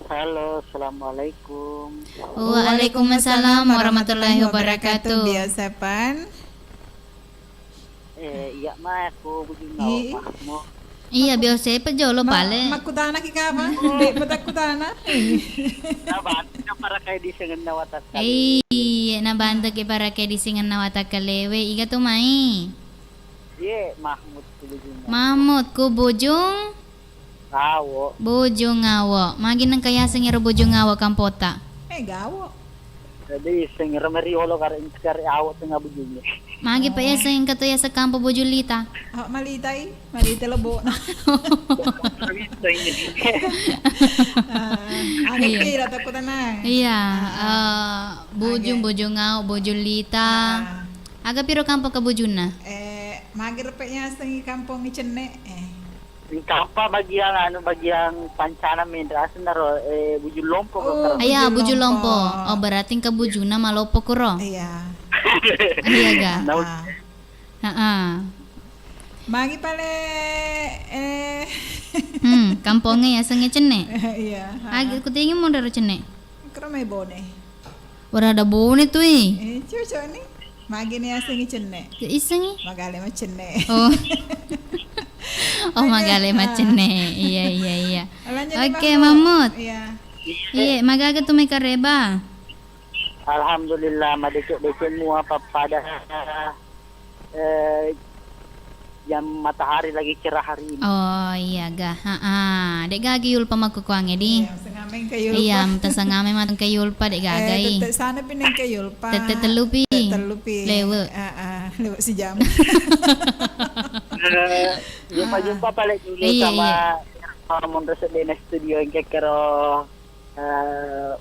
Halo, assalamualaikum. Waalaikumsalam warahmatullahi wabarakatuh. Biasa pan? Eh, iya, Ma, aku begini, Mahmud. Iya, biasa pa jolo pale. Makkutana ki kapa? Dek, makkutana. Nabanteki parakai di sengenna watakka. Iya, nabanteki parakai di sengenna watakka lewe. Iga tu mai? Iya, Mahmud ku Bujung. Mahmud ku Bujung. Awo. Bojong Awo. Magi nengka yaseng ero Bojong Awo kampota? Eh, gawo. Jadi seng ero meriolo kare, kare awo tengah bujungnya. Magi pa yaseng engka to yaseng kampo Bojong Lita? Oh, malitai, malita lebo. Ah, ada Iya. kira takut tenang. Iya, Ah, ah. eh, Bojong, Aga. Bojong Awo, Bojong Lita. Ah. Aga piro kampo ke Bojunna? Eh, magi repe yaseng kampong cenne. Eh. Engka apa bagian anu, bagian pancana menre asenna ro, eh, Bujung Lompo ko Oh, karo. Iya, Bujung Bujung Lompo. Lompo. Oh, berarti engka Bujunna maloppo kuro. Iya. Iya ga? Nau- Ah. Heeh. Magi pale, eh. Hmm, kampongnge yasengnge Cenne. Iya, ha. Agi kutingi monro ro Cenne. Kuro mai Bone. Ora ada Bone tu i. Eh, cocok ni. Magi ni yasengngi Cenne. Ya isengngi. Magale macenne. Oh. Oh, magale macenne. Iya, iya, iya. Lanjut ni, Oke, Mahmud. Mahmud. Iya. Iya, magaga tu mai kareba. Alhamdulillah, madecek-decek mua pappada, eh, jam matahari lagi cerah hari ini. Oh, iya ga. Ha-ah. Dek gagi Yulpa makkukuangnge di. Iya, sengameng ke Yulpa. Iya, mta sengameng mateng ke Yulpa, dek gaga Eh, i. Tette sana pineng ke Yulpa. Tette tellu pi. Tette tellu pi. Lewe. Ah, ah, lewe sijam. Eh, jumpa-jumpa Ah. pale dulu Iya, sama iya. Monro sedena studio yang kekero, eh,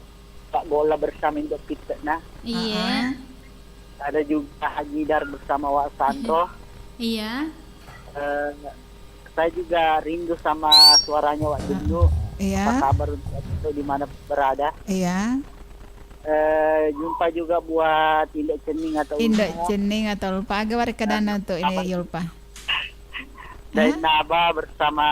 Pak Gola bersama Indo Pitek, nah. Iya. Ah, ah. Ada juga Haji Dar bersama Wak Sandro. Iya. Eh, saya juga rindu sama suaranya Wak Dundu. Iya. Apa kabar untuk Wak Dundu di mana berada? Iya. Eh, jumpa juga buat Indek Cening atau Indek Ulfa. Cening atau Ulfa. Aga warekka dana untuk ini, Apa? Yulpa? Daeng Hah? Naba bersama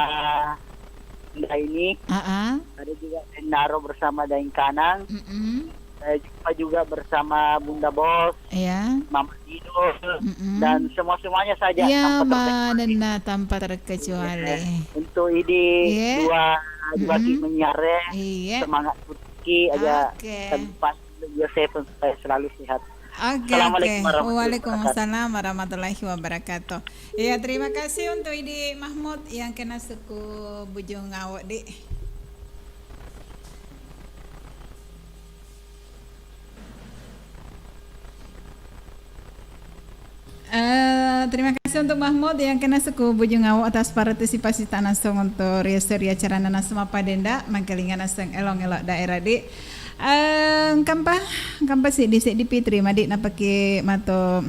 Daeng ini. Ah, ah. Ada juga Daeng Naro bersama Daeng Kanang. Mm-mm. Saya jumpa juga bersama Bunda Bos, Iya. Mama Dino, Mm-mm. dan semua-semuanya saja Iya, tanpa terkecuali. Madenna tanpa terkecuali. Iya. Untuk idi Iya. dua, dua Mm-mm. ki menyare, Iya. semangat putih aja Oke. tempat Yosef supaya selalu sehat. Oke, Assalamualaikum oke. Warahmatullahi Wabarakatuh. Waalaikumsalam warahmatullahi wabarakatuh. Iya, terima kasih untuk Idi Mahmud yang kena suku Bujung Awok, Dik. Eh, terima kasih untuk Mahmud yang kena suku Bujung Awok atas partisipasi tak langsung untuk riaseri acara Nanas Mappadenda, mangkalinga naseng elong-elok daerah, Dik. Eh, engkampa, engkampa seddi-seddi pi terima, Dik, napaki mato,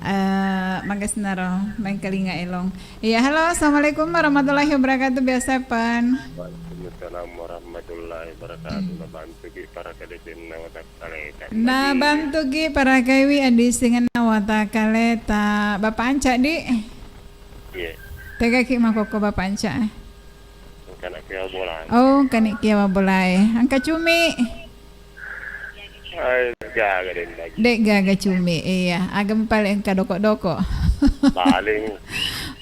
eh, manggasinaro, mangkalinga elong. Iya, halo, assalamualaikum warahmatullahi wabarakatuh. Biasa pan. Waalaikumsalam warahmatullahi wabarakatuh. Hmm. Nabantuki para kadecenna watakkaleta. Nabantuki para kaiwi addisingenna watakkaleta. Bapak Anca, Dik? Iya. Tegaki makokko Bapak Anca. Engkana kiawa bolae. Oh, engkani kiawa bolae. Engka cumi. Ai, gaga den lagi. Dek gaga cumi, iya. Agam paling engka doko-doko. Paling.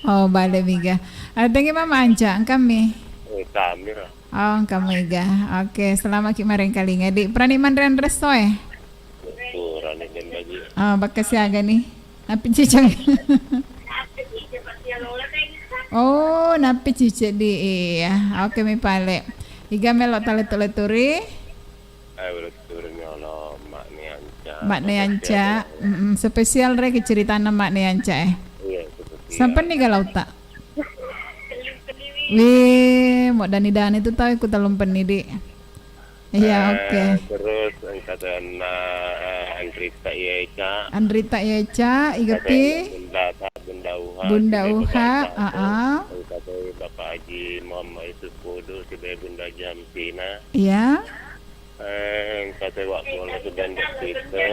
Oh, bale miga. Atengi mama Anca, engkami. Eh, kami lah. Oh, engkami ga. Oke, selamat ki marengkalinga, Dik. Purani manre anresso e? Purani den lagi. Oh, bakka siaga ni. Nappi ciceng. Oh, nappi ciceng di, iya. Oke, mi pale. Iga melo taletu-leturi? Ayo, leturi ni olo, Mak ni Anca. Mak ni Anca. Spesial, ya. Mm-mm, spesial re ke ceritana Mak ni Anca, eh. Iya, spesial. Sampai ni galau tak? Wih, mau dani-dani tu tahu ikut telung penni, Dik. Iya, eh, oke. Terus engka tenna, eh, Andrita Yeca. Andrita Yeca, Igapi. Bunda, Bunda Uha, Bunda Uha, Bapak, ah, ah. Engka te Bapak Haji Muhammad Yusuf Pudu, sibawa Bunda Jamsina. Iya. Eh, engka te Wak Bola, sibawa Dek Tito.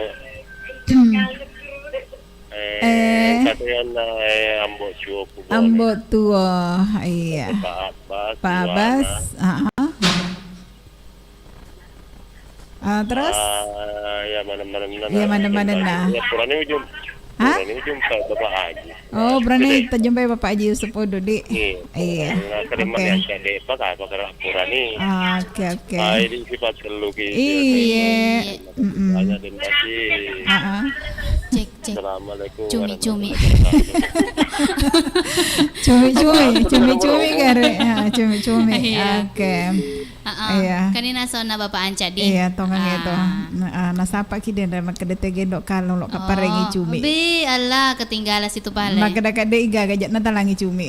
Eh, eh. Engka te anna, eh, Ambo Tuo Kubone. Ambo Tuo, iya. Bapak Abbas, Pak Abbas, ah, ah. Ah, terus? Ah, iya, maneng-manenna. Iya, maneng-manenna. Iya, purani ujung. Hah? Purani ujung Pak Bapak Haji. Oh, purani tajumpai Bapak Haji Yusuf Udu, Dik. Iya. Iya. Nah, terima kasih, Dek. Pak, apa kira purani? Ah, oke, oke. Ah, ini sifat telu ki. Iya. Mm-mm. Banyak dan kasih. Ah, ah. Cek. Assalamualaikum. Cumi-cumi. Cumi-cumi, cumi-cumi kare. Ya, cumi-cumi. Iya. Oke. Heeh. Iya. Kan ini nasonna Bapak Anca di. Iya, tongang itu. Ah. Nah, ah, nasapa ki den makkeda tege Indo Kallong lo kaparengi cumi. Oh, be, Allah, ketinggalan situ pale. Makkeda kade iga gajak natalangi cumi.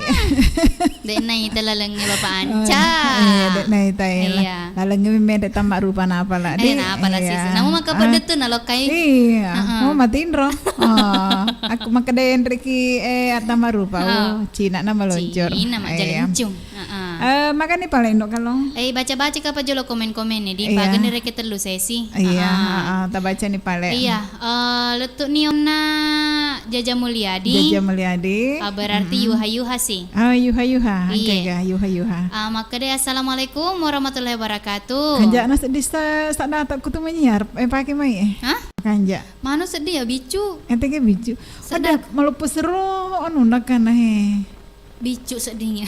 Dek naita lalengnge Bapak Anca. Oh, iya, dek naita, iya. Iya. Lalengnge mede tamma rupa napa la, eh, di? Napa la, iya. Sis. Namu maka pede tu nalokai. Iya. Heeh. Oh, matinro. Oh, aku makkeda enreki, eh, atama rupa. Oh, Cina na meluncur. Cina, iya. Majjalencung. Heeh. Eh, makani pale Indo Kallong. Eh, baca-baca kapa jolo komen-komen di. Iya. Pagani reke tellu sesi. Iya, heeh, tabaca ni pale. Iya, eh, lettu ni onna Jaja Mulyadi. Jaja Mulyadi. Ah, berarti yuha-yuha sih. Ah, yuha-yuha. Iya. Engka ga yuha-yuha. Ah, makkeda, "Assalamualaikum warahmatullahi wabarakatuh." Kanja na seddi sa-, sadda takku tu menyiar, eh, pake mai, eh. Hah? Kanja. Manu seddi ya, bicu. Ente ke bicu. Sedda. Ada maloppo sero anu nakana, he. Bicu seddingnge.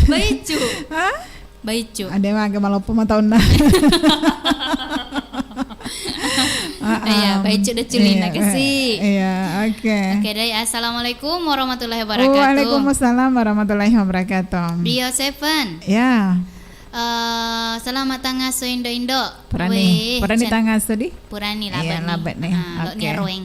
Baicu. Hah? Baicu. Ada maga maloppo mataunna. Iya, baicu de culina kasi. Iya, oke. Oke, dai. Assalamualaikum warahmatullahi wabarakatuh. Waalaikumsalam warahmatullahi wabarakatuh. Bio Seven. Ya. Eh, selamat tangaso Indo-Indo. Purani, weh, purani tangaso di? Purani, iya, labe ni. Labe ni. Ah, lo ni roeng.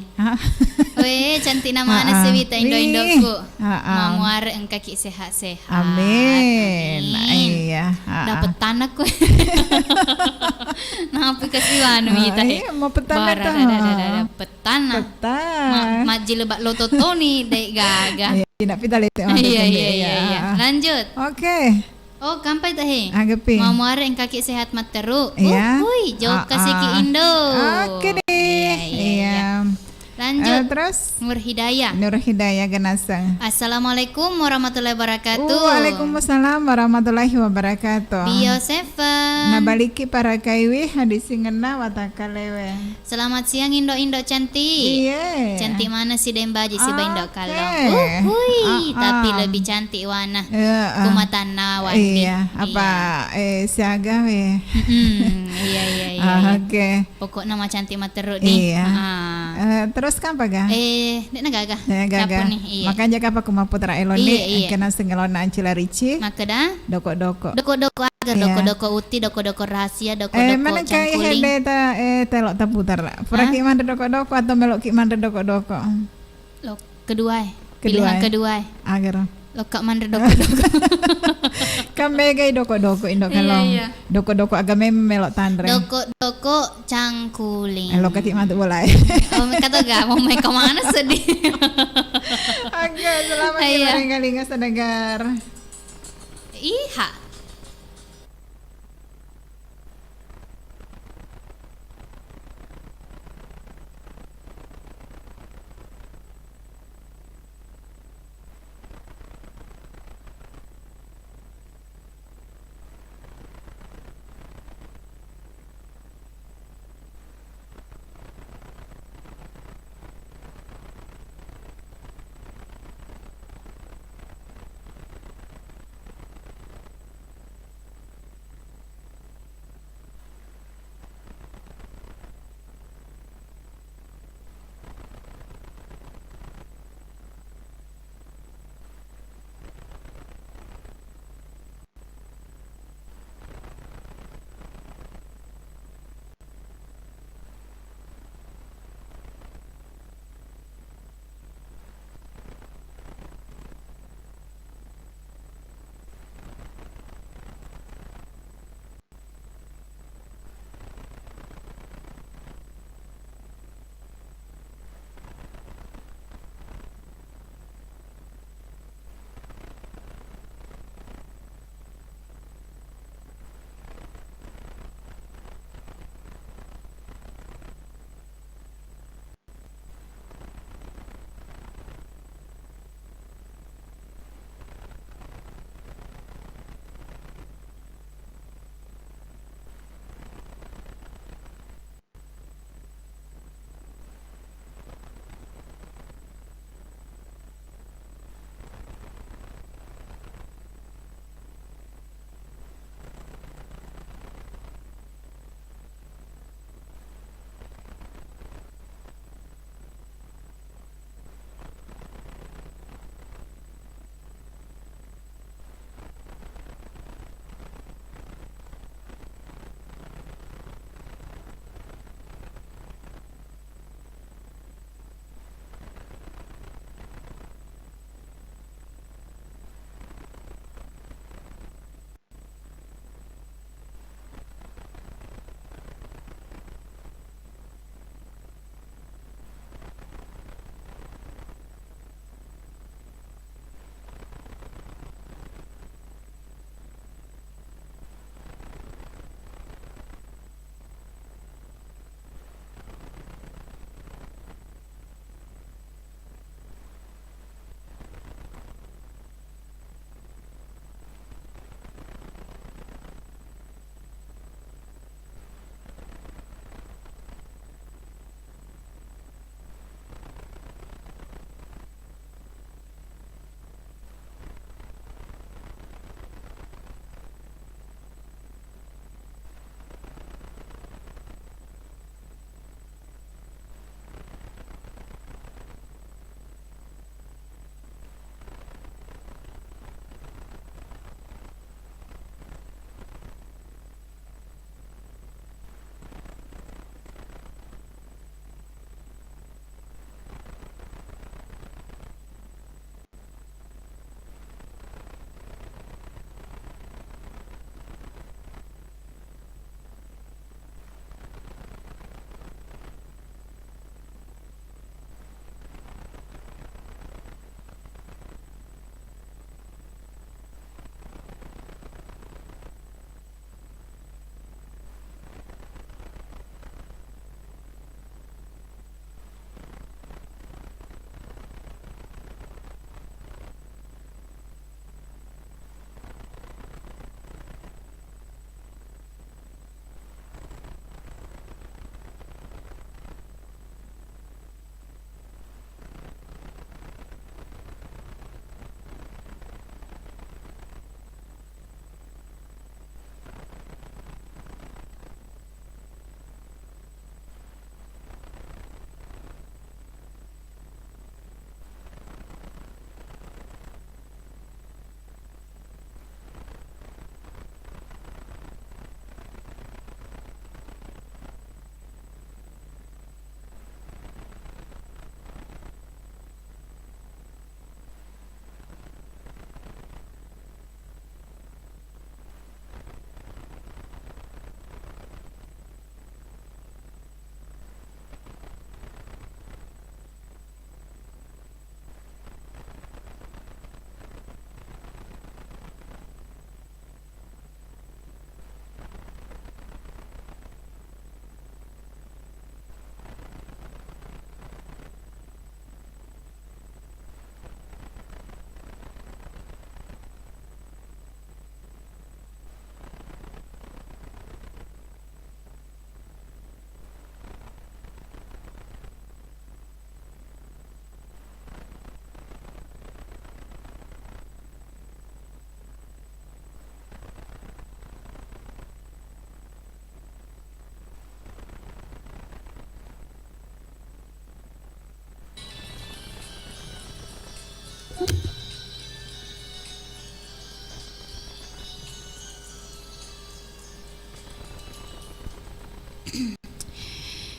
Weh, cantik na maneng sewita Indo-Indoku. Mamuare engkaki sehat-sehat. Amin. Amin. Iya. Dapet tanah ku. Napi kasi wanu mita, he. Iya, mau petana. Bara, ta, da, da, da, da, petana. Petana. Ma-, majjilebak loto toni, dek gaga. Iya, tidak pita lete. Iya, iya, iya. Lanjut. Oke. Oh, kampai ta, he? Agapi. Mamuare engkaki sehat matteru. Iya. Uhui, jokka siki Indo. Oke deh. Iya, iya, iya. Lanjut. Eh, terus? Nur Hidayah. Nur Hidayah Ganaseng. Assalamualaikum warahmatullahi wabarakatuh. Waalaikumsalam warahmatullahi wabarakatuh. Bio Seven. Nabaliki para kaiwi hadisingenna watakalewe. Selamat siang, Indo-Indo cantik. Iya. Cantik mana si Dembaji si Baindo Kallong. Oke. Uhui, tapi lebih cantik wana. Iya, ku matanna Wandi. Iya, apa, eh, siaga we. Mm-mm, iya, iya, iya, iya. Oke. Pokokna macantik matteru di. Iya. Eh, terus kapa ga? Eh, dek na gaga. Dek na gaga. Cappu ni, iya. Makanya kapa ku mapputra eloni, iya, iya, kena sengelona ancila rici. Makkeda? Doko-doko. Doko-doko aga, doko-doko uti, doko-doko rahasia, doko-doko cangkuling. Eh, mana kai hede ta, eh, telo taputar. Puraki manre doko-doko atau meloki manre doko-doko? Lo, kedua, eh. Pilihan kedua, eh. Agaro. Lokka manre doko-doko. Kan megai doko-doko Indo Kallong. Iya, iya. Doko-doko aga mem-, melo tanre. Doko-doko cangkuling. Eh, lokka ki matu bola, eh. Oh, kata ga, mau main kemana sedih? Aga, selamat ya, Maringgalinga Senegar. Iha.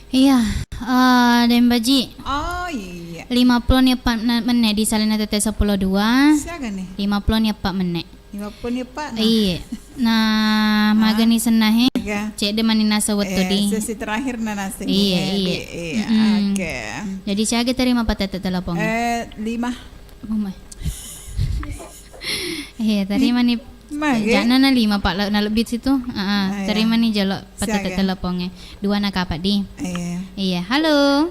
Iya, eh, Deng Baji. Oh, iya. Lima puluh ni eppa na-, menne di salena tette seppulo dua. Siaga ni? Lima puluh ni eppa menne. Lima puluh ni eppa na. Iya. Nah, magani senna he. Iya. Cedde mani nasa wettu di. Sesi terakhir na nasi. Iya, iya. Iya. Mm-mm. Oke. Jadi siaga terima patete telepon. Eh, lima. Mama. Iya, terima ni. Mage? Jana na lima, Pak, na lebbi situ. Heeh, ah, iya. Terima ni jolo patete telepon e. Dua na kapa di. Iya. Iya, halo.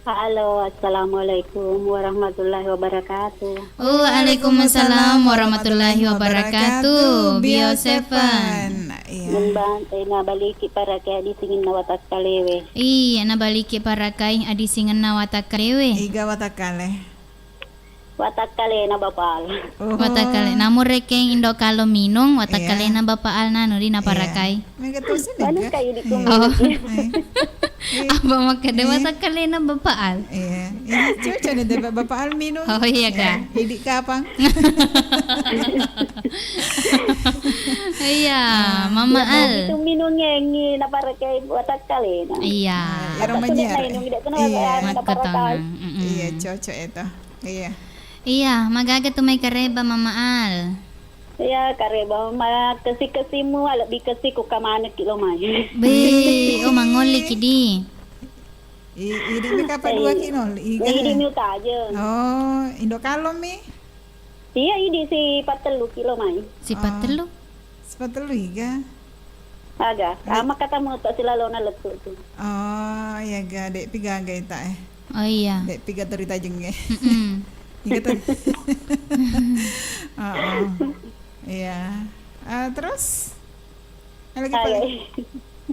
Halo, assalamualaikum warahmatullahi wabarakatuh. Waalaikumsalam warahmatullahi wabarakatuh. Bio Seven. Iya. Mendang, eh, nabaliki parakai adisingenna watakkalewe. Iya, nabaliki parakai adisingenna watakkalewe. Iga watakkale? Watakkalena Bapa Al. Oh. Watakkale. Namu rekeng Indo Kalo minung, watakkalena Bapa Al nanu di naparakai. Iya. Mega tosi. Manu mega. Kayu di. Oh. Iya. Apa makkeda watakkalena Bapa Al? Iya. Ini cucu nih, Bapa Al minung. Oh, iya, Kak. Iya. Idi kapang. Iya, Mama Al. Itu minung ngengi naparakai watakkalena. Iya. Iya, ero menyer. Iya. Makkatongeng. Mm-mm. Iya, cocok itu. Iya. Iya, magaga tu mai kareba Mama Al. Iya, kareba makkesi-kesimu, lebbi kesi ku kamanekki lo mai. Be, oh, mangolli ki di. I-, idi mi kapa dua ki no? Iga. Idi mi utajeng. Oh, Indo Kalo mi? Iya, idi si pattellu ki lo mai. Si pattellu? Si pattellu iga. Aga, ama kata moto silalona lettu tu. Oh, iya ga, dek pi gaga ita eh. Oh, iya. Dek pi gatori tajeng eh. Mm-mm. Iya tu. Oh, oh. Iya. Ah, terus? Ada lagi, Pak?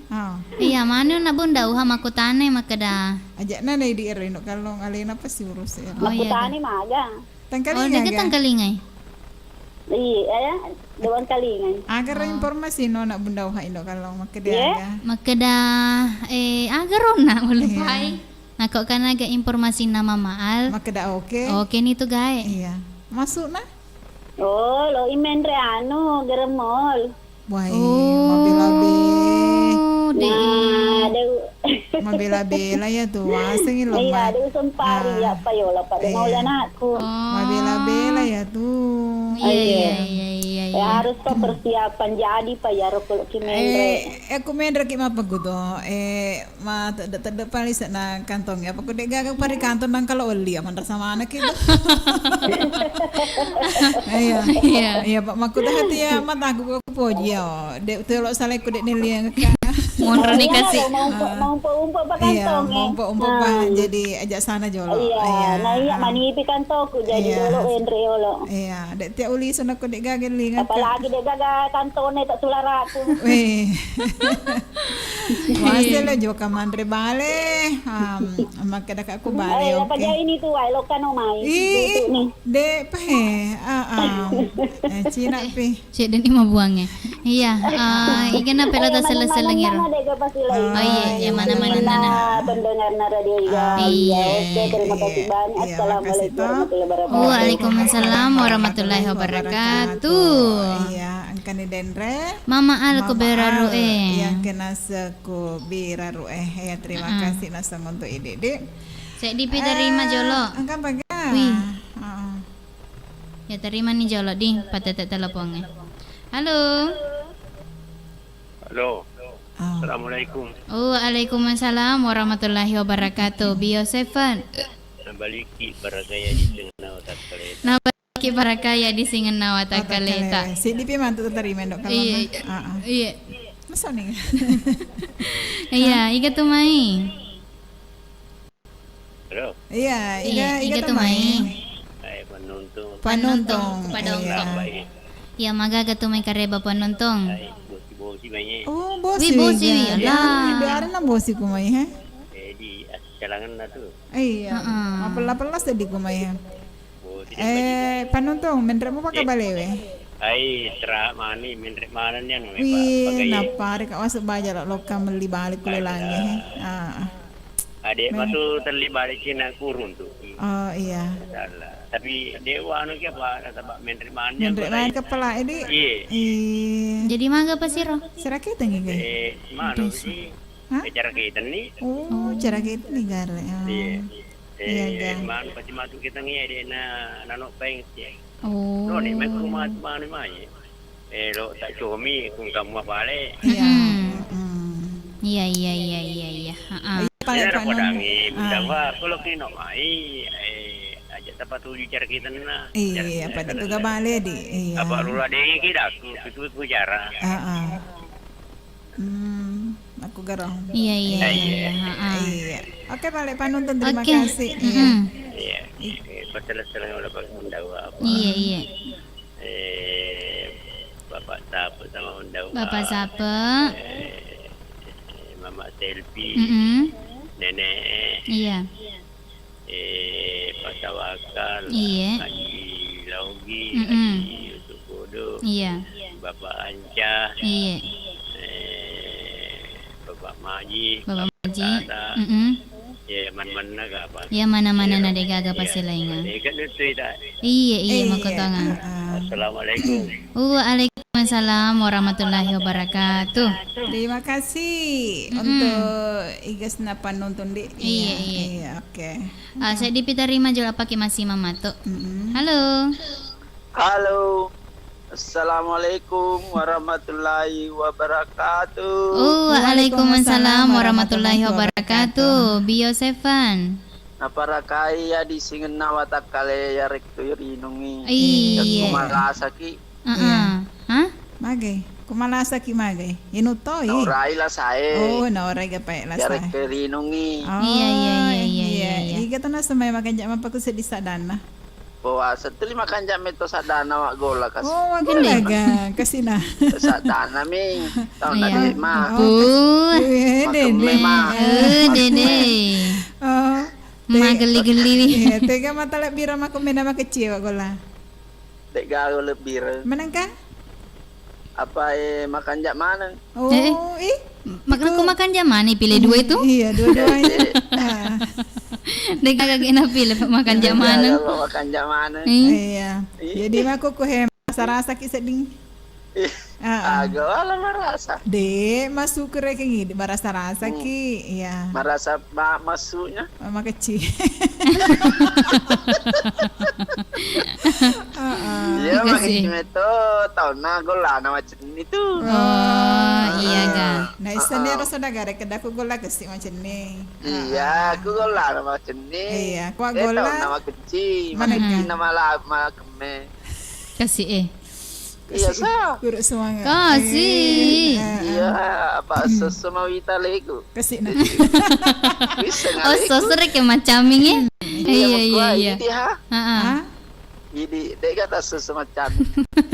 Oh. Iya, manu na Bunda Uha makkutana makkeda. Aja na dai di ero Indo Kalo alena pasti urus ya. Oh, iya. Makkutani maga. Tangkalinga. Oh, dega ga? Tangkalingai. Iya, ya, Dewan Kalingai. Aga ro informasi no na Bunda Uha Indo Kalo makkeda aga. Makkeda, eh, aga ro na, walupai. Iya. Nako kan aga informasi na Mama Al. Makkeda oke. Oke ni tu gae. Iya. Masuk na? Oh, lo imenre anu, geremol. Wai, oh, mabela-bela. Nah, deu. Mabela-bela ya tu, wasengi lo. Iya, deu sempari ya, apa yo, lo pada mau anakku. Oh. Mabela-bela ya tu. Iya, iya, iya, iya, iya. Ya, harus kau persiapan, jadi, Pak, ya, rokok ki menre. Eh, aku menre ki mapa gudo. Eh, Ma, tedde-tedde pali se'na kantong. Apa ku de' gaga pari kantong nang kalo welli, ya, manrasa maneng ki tu. Iya. Iya. Iya, Pak, makkuda hati ya, mataku ko poji ya. De' telo salai ku de' neliang ka. Monro ni kasi. Mau, mau umpo-umpo pa kantong, eh. Iya, mau umpo-umpo pa. Jadi ajak sana jolo. Iya, nah, iya, manipi kantongku, jadi dolo wenre yolo. Iya, de' tiap uli sana ku de' gaga linga. Apalagi de' gaga kantong tak sulara ku. Weh. Wase lo joka manre bale, am, makkeda ka ku bale, eh, oke. Apa jadi ini tu, wai, lokka no mai. Ih, itu nih. De' pa he, ah, ah. Eh, Cina pi. Cedde ni mabuang ya. Iya, ah, iga na pelo ta seleng-seleng ero. Oh, iya, iya, mana-mana nana. Pendengar na radio iga. Ah, iya. Oke, terima kasih banyak. Iya, makasih, toh. Assalamualaikum warahmatullahi wabarakatuh. Waalaikumsalam warahmatullahi wabarakatuh. Iya, engka ni denre. Mama Al, Mama Kubera Al, Ru'e. Yang kena se-, Kubera Ru'e. Ya, terima kasih naseng untuk Idik-dik. Seddi pi terima jolo. Engka baga. Wih. Heeh. Ya, terima ni jolo di patete teleponnya. Halo. Halo. Ah. Assalamualaikum. Waalaikumsalam warahmatullahi wabarakatuh. Bio Seven. Nabaliki barakaya di tengah otak kereta. Ki barakaya di singenna watakkaleta. Watakkaleta. Seddi pi mantu terima, Dok, kalau. Iya, iya. Heeh. Iya. Masa nih? Iya, iga tu mai. Halo. Iya, iga, iga tu mai. Hai, penonton. Penonton, pada iya. Iya, magaga tu mai kareba penonton. Hai, bosi-bosi mai. Oh, bosi. Wih, bosi, iga. Iya, ada nang bosi ku mai, he? Eh, di calangan tu. Iya. Heeh. Mapella-pella seddi ku mai, he? Eh, panonton, menre' mupa ka balewe? Ai, tera mani, menre' manenni anu, eh, Pak, wih, napare ka masuk baja lo, lokka melli bale ku lelangi, he. Ah. Ade' masuk telli bale Cina kurung tu. Oh, iya. Masalah. Tapi dewa anu ki apa, nasaba menre mani. Menre mani kepala edi. Iya. Iya. Jadi maga apa siro? Sirakitan gitu. Eh, manu sih. Hah? Eh, cara kita nih. Oh, cara kita nih gare. Oh. Iya. Iya, eh, kan? Manu pasti masuk kita nih, dia na, nano peng sih. Oh. No, nih, main ke rumah tuh manu mai. Eh, lo tak comi, kung kamu apa le? Iya. Mm-mm. Mm-mm. Iya, iya, iya, iya, iya. Heeh. Iya, paling ada paling kodangi, ah. Mendawa, kalau kena mai, eh, aja tempat tuju cara kita na. Iya, apa itu gabale di? Iya. Apa lu ada yang kira aku, itu aku cara. Heeh. Hmm, aku garong. Iya, iya, iya, iya, iya, heeh. Iya. Oke, paling panuntun, terima kasih. Oke. Iya. Mm-mm. Iya. Eh, pasal-pasal yang udah pakai mendawa apa? Iya, iya. Eh, Bapak Sape sama Unda Uwa. Bapak Sape. Eh, Mama Selfie. Mm-mm. Nenek. Iya. Eh, Pak Tawakal. Iya. Haji Laugi, mm-mm. Haji Yusuf Bodo. Iya. Bapak Anca. Iya. Eh, Bapak Maji, Bapak Maji. Tata. Mm-mm. Ya, mana-mana gak apa. Ya, mana-mana na degaga pasti lainga. Iya, kan itu tidak. Iya, iya, iya, makotonga. Heeh. Assalamualaikum. Waalaikumsalam warahmatullahi wabarakatuh. Terima kasih, mm-mm, untuk igasna panuntun di. Iya, iya, iya, iya, oke. Ah, saya dipitarima jolo pake masih mamato. Mm-mm. Halo. Halo. Assalamualaikum warahmatullahi wabarakatuh. Oh, waalaikumsalam warahmatullahi wabarakatuh. Bio Sevan. Naparakai ya di singenna watakkale ya rekko rinungi. Iya. Kumalasaki. Heeh. Iya. Hah? Magai? Kumalasaki magai? Inu toi? Naurai lasae. Oh, naurai gapai lasae. Ya rekko rinungi. Oh, iya, iya, iya, iya, iya, iya. Iga to nasemai makanjak mappaku seddi sadanna. Puasa tuli makanjak metto saddana wa gola kasi. Oh, wa gola ga kasina. Saddana mi. Tau na de ma. Oh, kas-, weh, dede. Eh, dede. Oh. Te-, magelli-gelli. Iya, tega mata lebbira mako mena makecil wa gola. Dek gaga lebbira. Menengka? Apa, eh, makanjak maneng. Oh, eh, ih. Makna ko makanjak maneng pile dua itu? Iya, dua-duanya. Iya, iya. Ah. Dek gaga gena pile makanjak maneng. Iya, makanjak maneng. Iya. Iya. Jadi mako ko he marasa-rasa ki sedding. Iya. Ah, ah. Aga wala marasa. De, masuk ke rekening, de marasa-rasa ki. Iya. Marasa ma-, masuknya. Mama kecil. Heeh. Iya, makecil meto taunna gollana macenni tu. Oh, iya ga. Naisseng ero saudara kedda ku golla kesi macenni. Iya, ku gollana macenni. Iya, ku golla. Taunna makecil, makecil na mala-, makemme. Kasi eh. Iya, sa. Kurang semangat. Kasi. Eh, iya, apa sesso mawita lego. Kasi na. Bisa. Oh, ngaleku. Sesso reke macaming eh. Iya, iya, iya. Idi ha. Heeh. Idi dega ta sesso macam.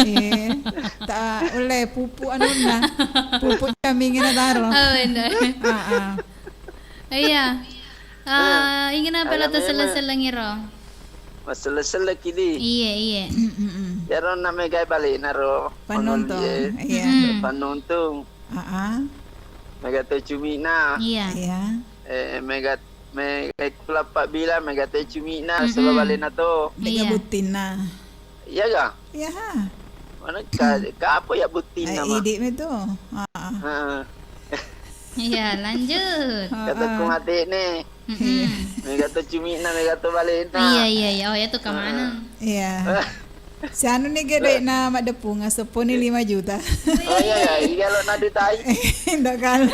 Eh, ta ulle pupu anunna. Pupu caming na taro. Oh, bener. Heeh. Iya. Ah, ingin apa la taselleng-selleng iro? Maselleng-selleng ki di. Iya, iya. Iyaro na megai balena ro. Penonton, iya. Penonton. Heeh. Mega to cumina. Iya. Iya. Eh, mega, mega kulappa bila mega to cumina sebab balena to. Mega buttinna. Iya ga? Iya ha. Mana ka, ka apa ya buttinna ma? Idi me tu. Heeh. Iya, lanjut. Kata ku mate ne. Mm-mm. Mega to cumina, mega to balena. Iya, iya, iya. Oh, ya tu kemana? Iya. Si anu ni gede na madepung, seponi lima juta. Oh iya, iya, iya lo nadu tai. Ndak kalo.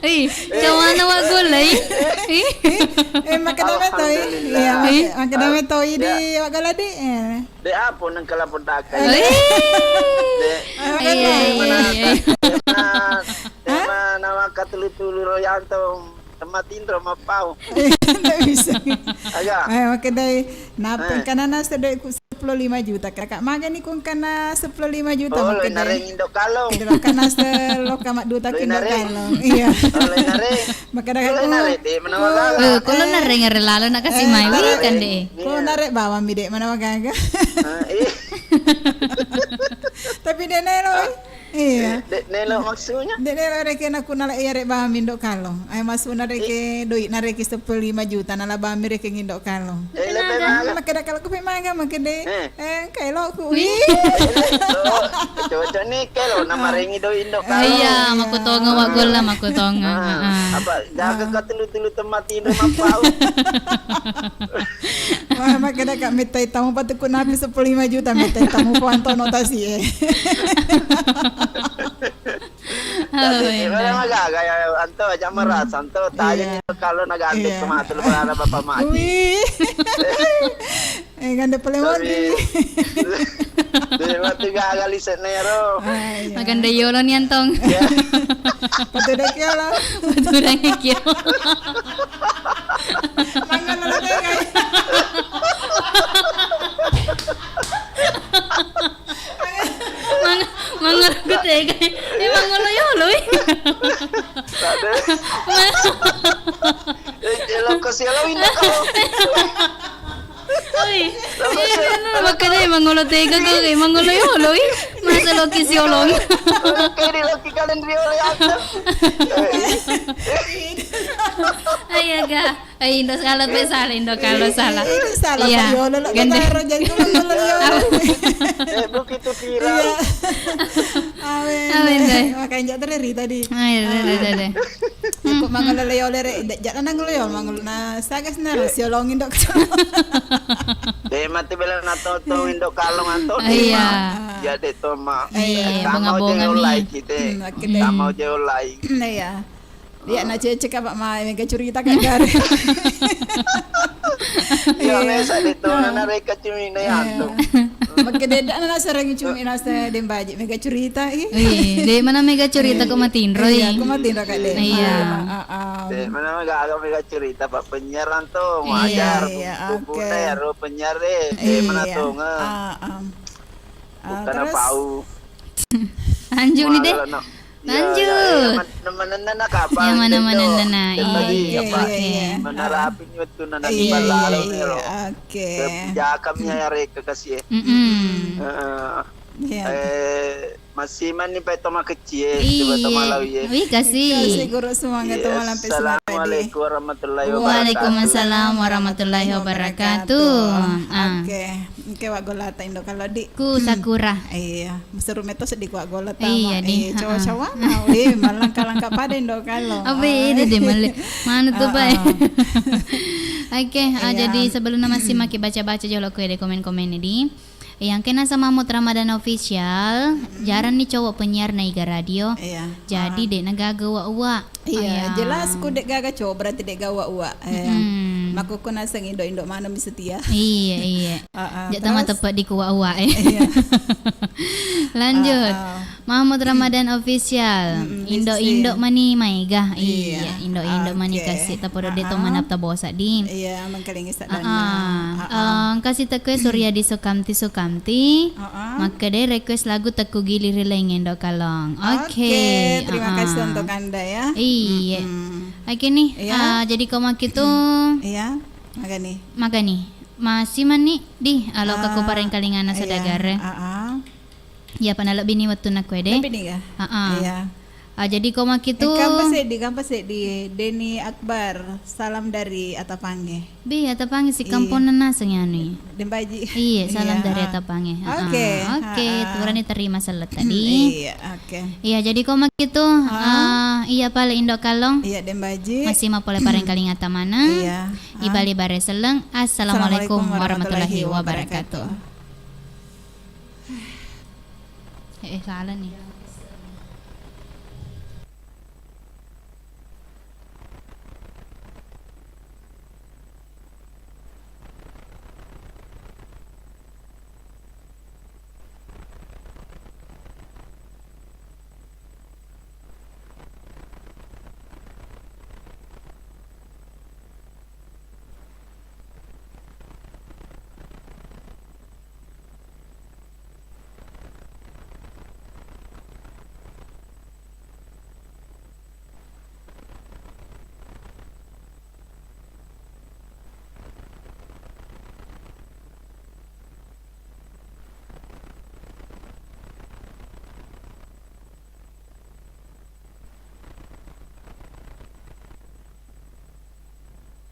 Ih, kemana wa gula, ih? Ih. Eh, makan apa toi? Iya, makan apa toi di wa gula di? Eh. De apo nang kala podaka. Ih. De. Iya, iya, iya. Tema, tema nama katulu-tulu royanto. Temma tinro mappau. Ndak bisa. Aga. Eh, makkedai, nappa engkana nase doiku seppulo lima juta. Kakak, magani ku engkana seppulo lima juta, oh, makkedai. Nareng Indo Kalong. Indo Kalong, kana seloka madduta ki Indo Kalong. Iya. Makkedai aku. Nareng, de, mana magaga. Eh, kalau nareng are lalo nak kasih mai wi kan de. Ko nareng bawang mi de, mana magaga. Eh, iya. Tapi de nelo. Iya. De' nelo maksudnya? De' nelo rekeng nakku nala iya re' bami Indo' Kallong. Ai maksudna rekeng doi' na rekeng seppulo lima juta nala bami rekeng Indo' Kallong. Eh, lebih mahal. Makkeda kalau kupe maga makkeda. Eh. Eh, kaelo ku. Wih. Cocok ni kaelo na marengi doi' Indo' Kallong. Iya, makkutonga wa golla makkutonga. Ah, apa jaga ka tulu-tulu tempat Indo' mappau. Wah, makkeda ka mettai tamu patukku napi seppulo lima juta mettai tamu po Anto no tasi e. Tadi mana magaga ya Anto aja merasa Anto tanya ni kalau nagandeng ke mata lu berada bapak mati. Wih. Eh, gandeng pole modi. Di waktu gagal iset nero. Magandeng yolo ni Antong. Patu dek yolo. Patu dek yolo. Mangolo lo tega. Mang-, mangolo lo tega. Eh, mangolo yolo, eh. Tade. Ma- Eh, eh, lo kasi lo indah kau. Oi, iya, bener, makanya emang ngolo tega kau, emang ngolo yolo, ih. Masa lo kisi yolo. Oke, di lo kikalen riolo ya. Ayo, ga. Eh, Indo' Kallong pe salah, Indo' Kallong salah. Indo' salah, iya. Pak Yolo, lo gandeng. Karo jadi lo Indo' Kallong. Eh, begitu viral. Iya. Amin. Amin, deh. Makanya jatuh dari tadi. Ayo, deh, deh, deh, deh. Aku mangolo le yolo re, jana nangolo yolo mangolo na sagas na ro siolong Indo'. Deh, mati bela na to, to Indo' Kallong Anto. Iya. Jadi to ma. Iya, bunga-bunga mi. Like ite. Hmm, oke deh. Kamu je like. Iya. Iya, na cecek apa ma mega curita ka gare. Iya, mesa de to na reka cumi na yanto. Makke deda na sarang cumi na sa dembaji mega curita i. Ih, de mana mega curita ko matinro i. Iya, ko matinro ka de. Iya. Ah, ah, ah. De mana mega aga mega curita pak penyiaran to, wajar. Iya, oke. Buku ya ro penyiar e. De mana to nge. Ah, ah. Bukan apa au. Lanjut nih deh. Lanjut. Yang mana-mana kabar. Yang mana-mana, nah, iya, iya, iya. Mana rapi ni waktu nana di balalo ni ro. Oke. Jakam ya reka kasih. Mm-mm. Heeh. Iya. Eh, masih mani pe to makecil, coba to malau ya. Wih, kasih. Kasih guru semangat to malam pe semangat. Assalamualaikum warahmatullahi wabarakatuh. Waalaikumsalam warahmatullahi wabarakatuh. Ah. Oke. Engke wa golata Indo' Kallong di. Ku Sakura. Iya, seru meto seddi ku wa golata. Iya, di. Cawa-cawa mau. Eh, malangka-langka pada Indo' Kallong. Abe, de de male. Mana tu pai? Oke, ah, jadi sebelum nama si maki baca-baca jolo ku de komen-komen di. Yang kena sama Mut Ramadan Official, jarang nih cowok penyiar na iga radio. Iya. Jadi de na gaga wa-wa. Iya, jelas ku dek gaga cowok berarti dek gaga wa-wa. Eh, makkukku naseng Indo-Indo mana mi setia. Iya, iya. Heeh, jak tama terus? Tepat di ku wa-wa, eh. Iya. Lanjut. Heeh. Mahmud Ramadan Official. Mm-mm, Indo-Indo mani maega. Iya. Iya, Indo-Indo mani kasih tapodo de to manap tabosa di. Iya, mengkalingi sadana. Heeh. Heeh. Eh, kasih tekue Suryadi Sukamti Sukamti. Heeh. Makkede request lagu Tekku Gili ri laing Indo Kallong. Oke, terima kasih untuk Anda ya. Iya. Mm-mm. Oke nih, iya. Ah, jadi ko makitu. Iya, magani. Magani. Masih mani di aloka ku parengkalingana sadagare. Ah, ah. Iya, pana lebbi ni wettunna kue de. Lebbi ni ga? Ah, ah. Iya. Ah, jadi ko makitu. Eh, kampa seddi, kampa seddi. Deni Akbar, salam dari Atapange. Bi, Atapange si kamponna naseng anu. Dembaji. Iya, salam dari Atapange. Oke. Oke, turani terima sellet tadi. Iya, oke. Iya, jadi ko makitu, ah, iya pale Indo Kallong. Iya, Dembaji. Masih mapole parengkalinga tamana. Iya. Ibali bare selleng. Assalamualaikum warahmatullahi wabarakatuh. Eh, eh, salah nih.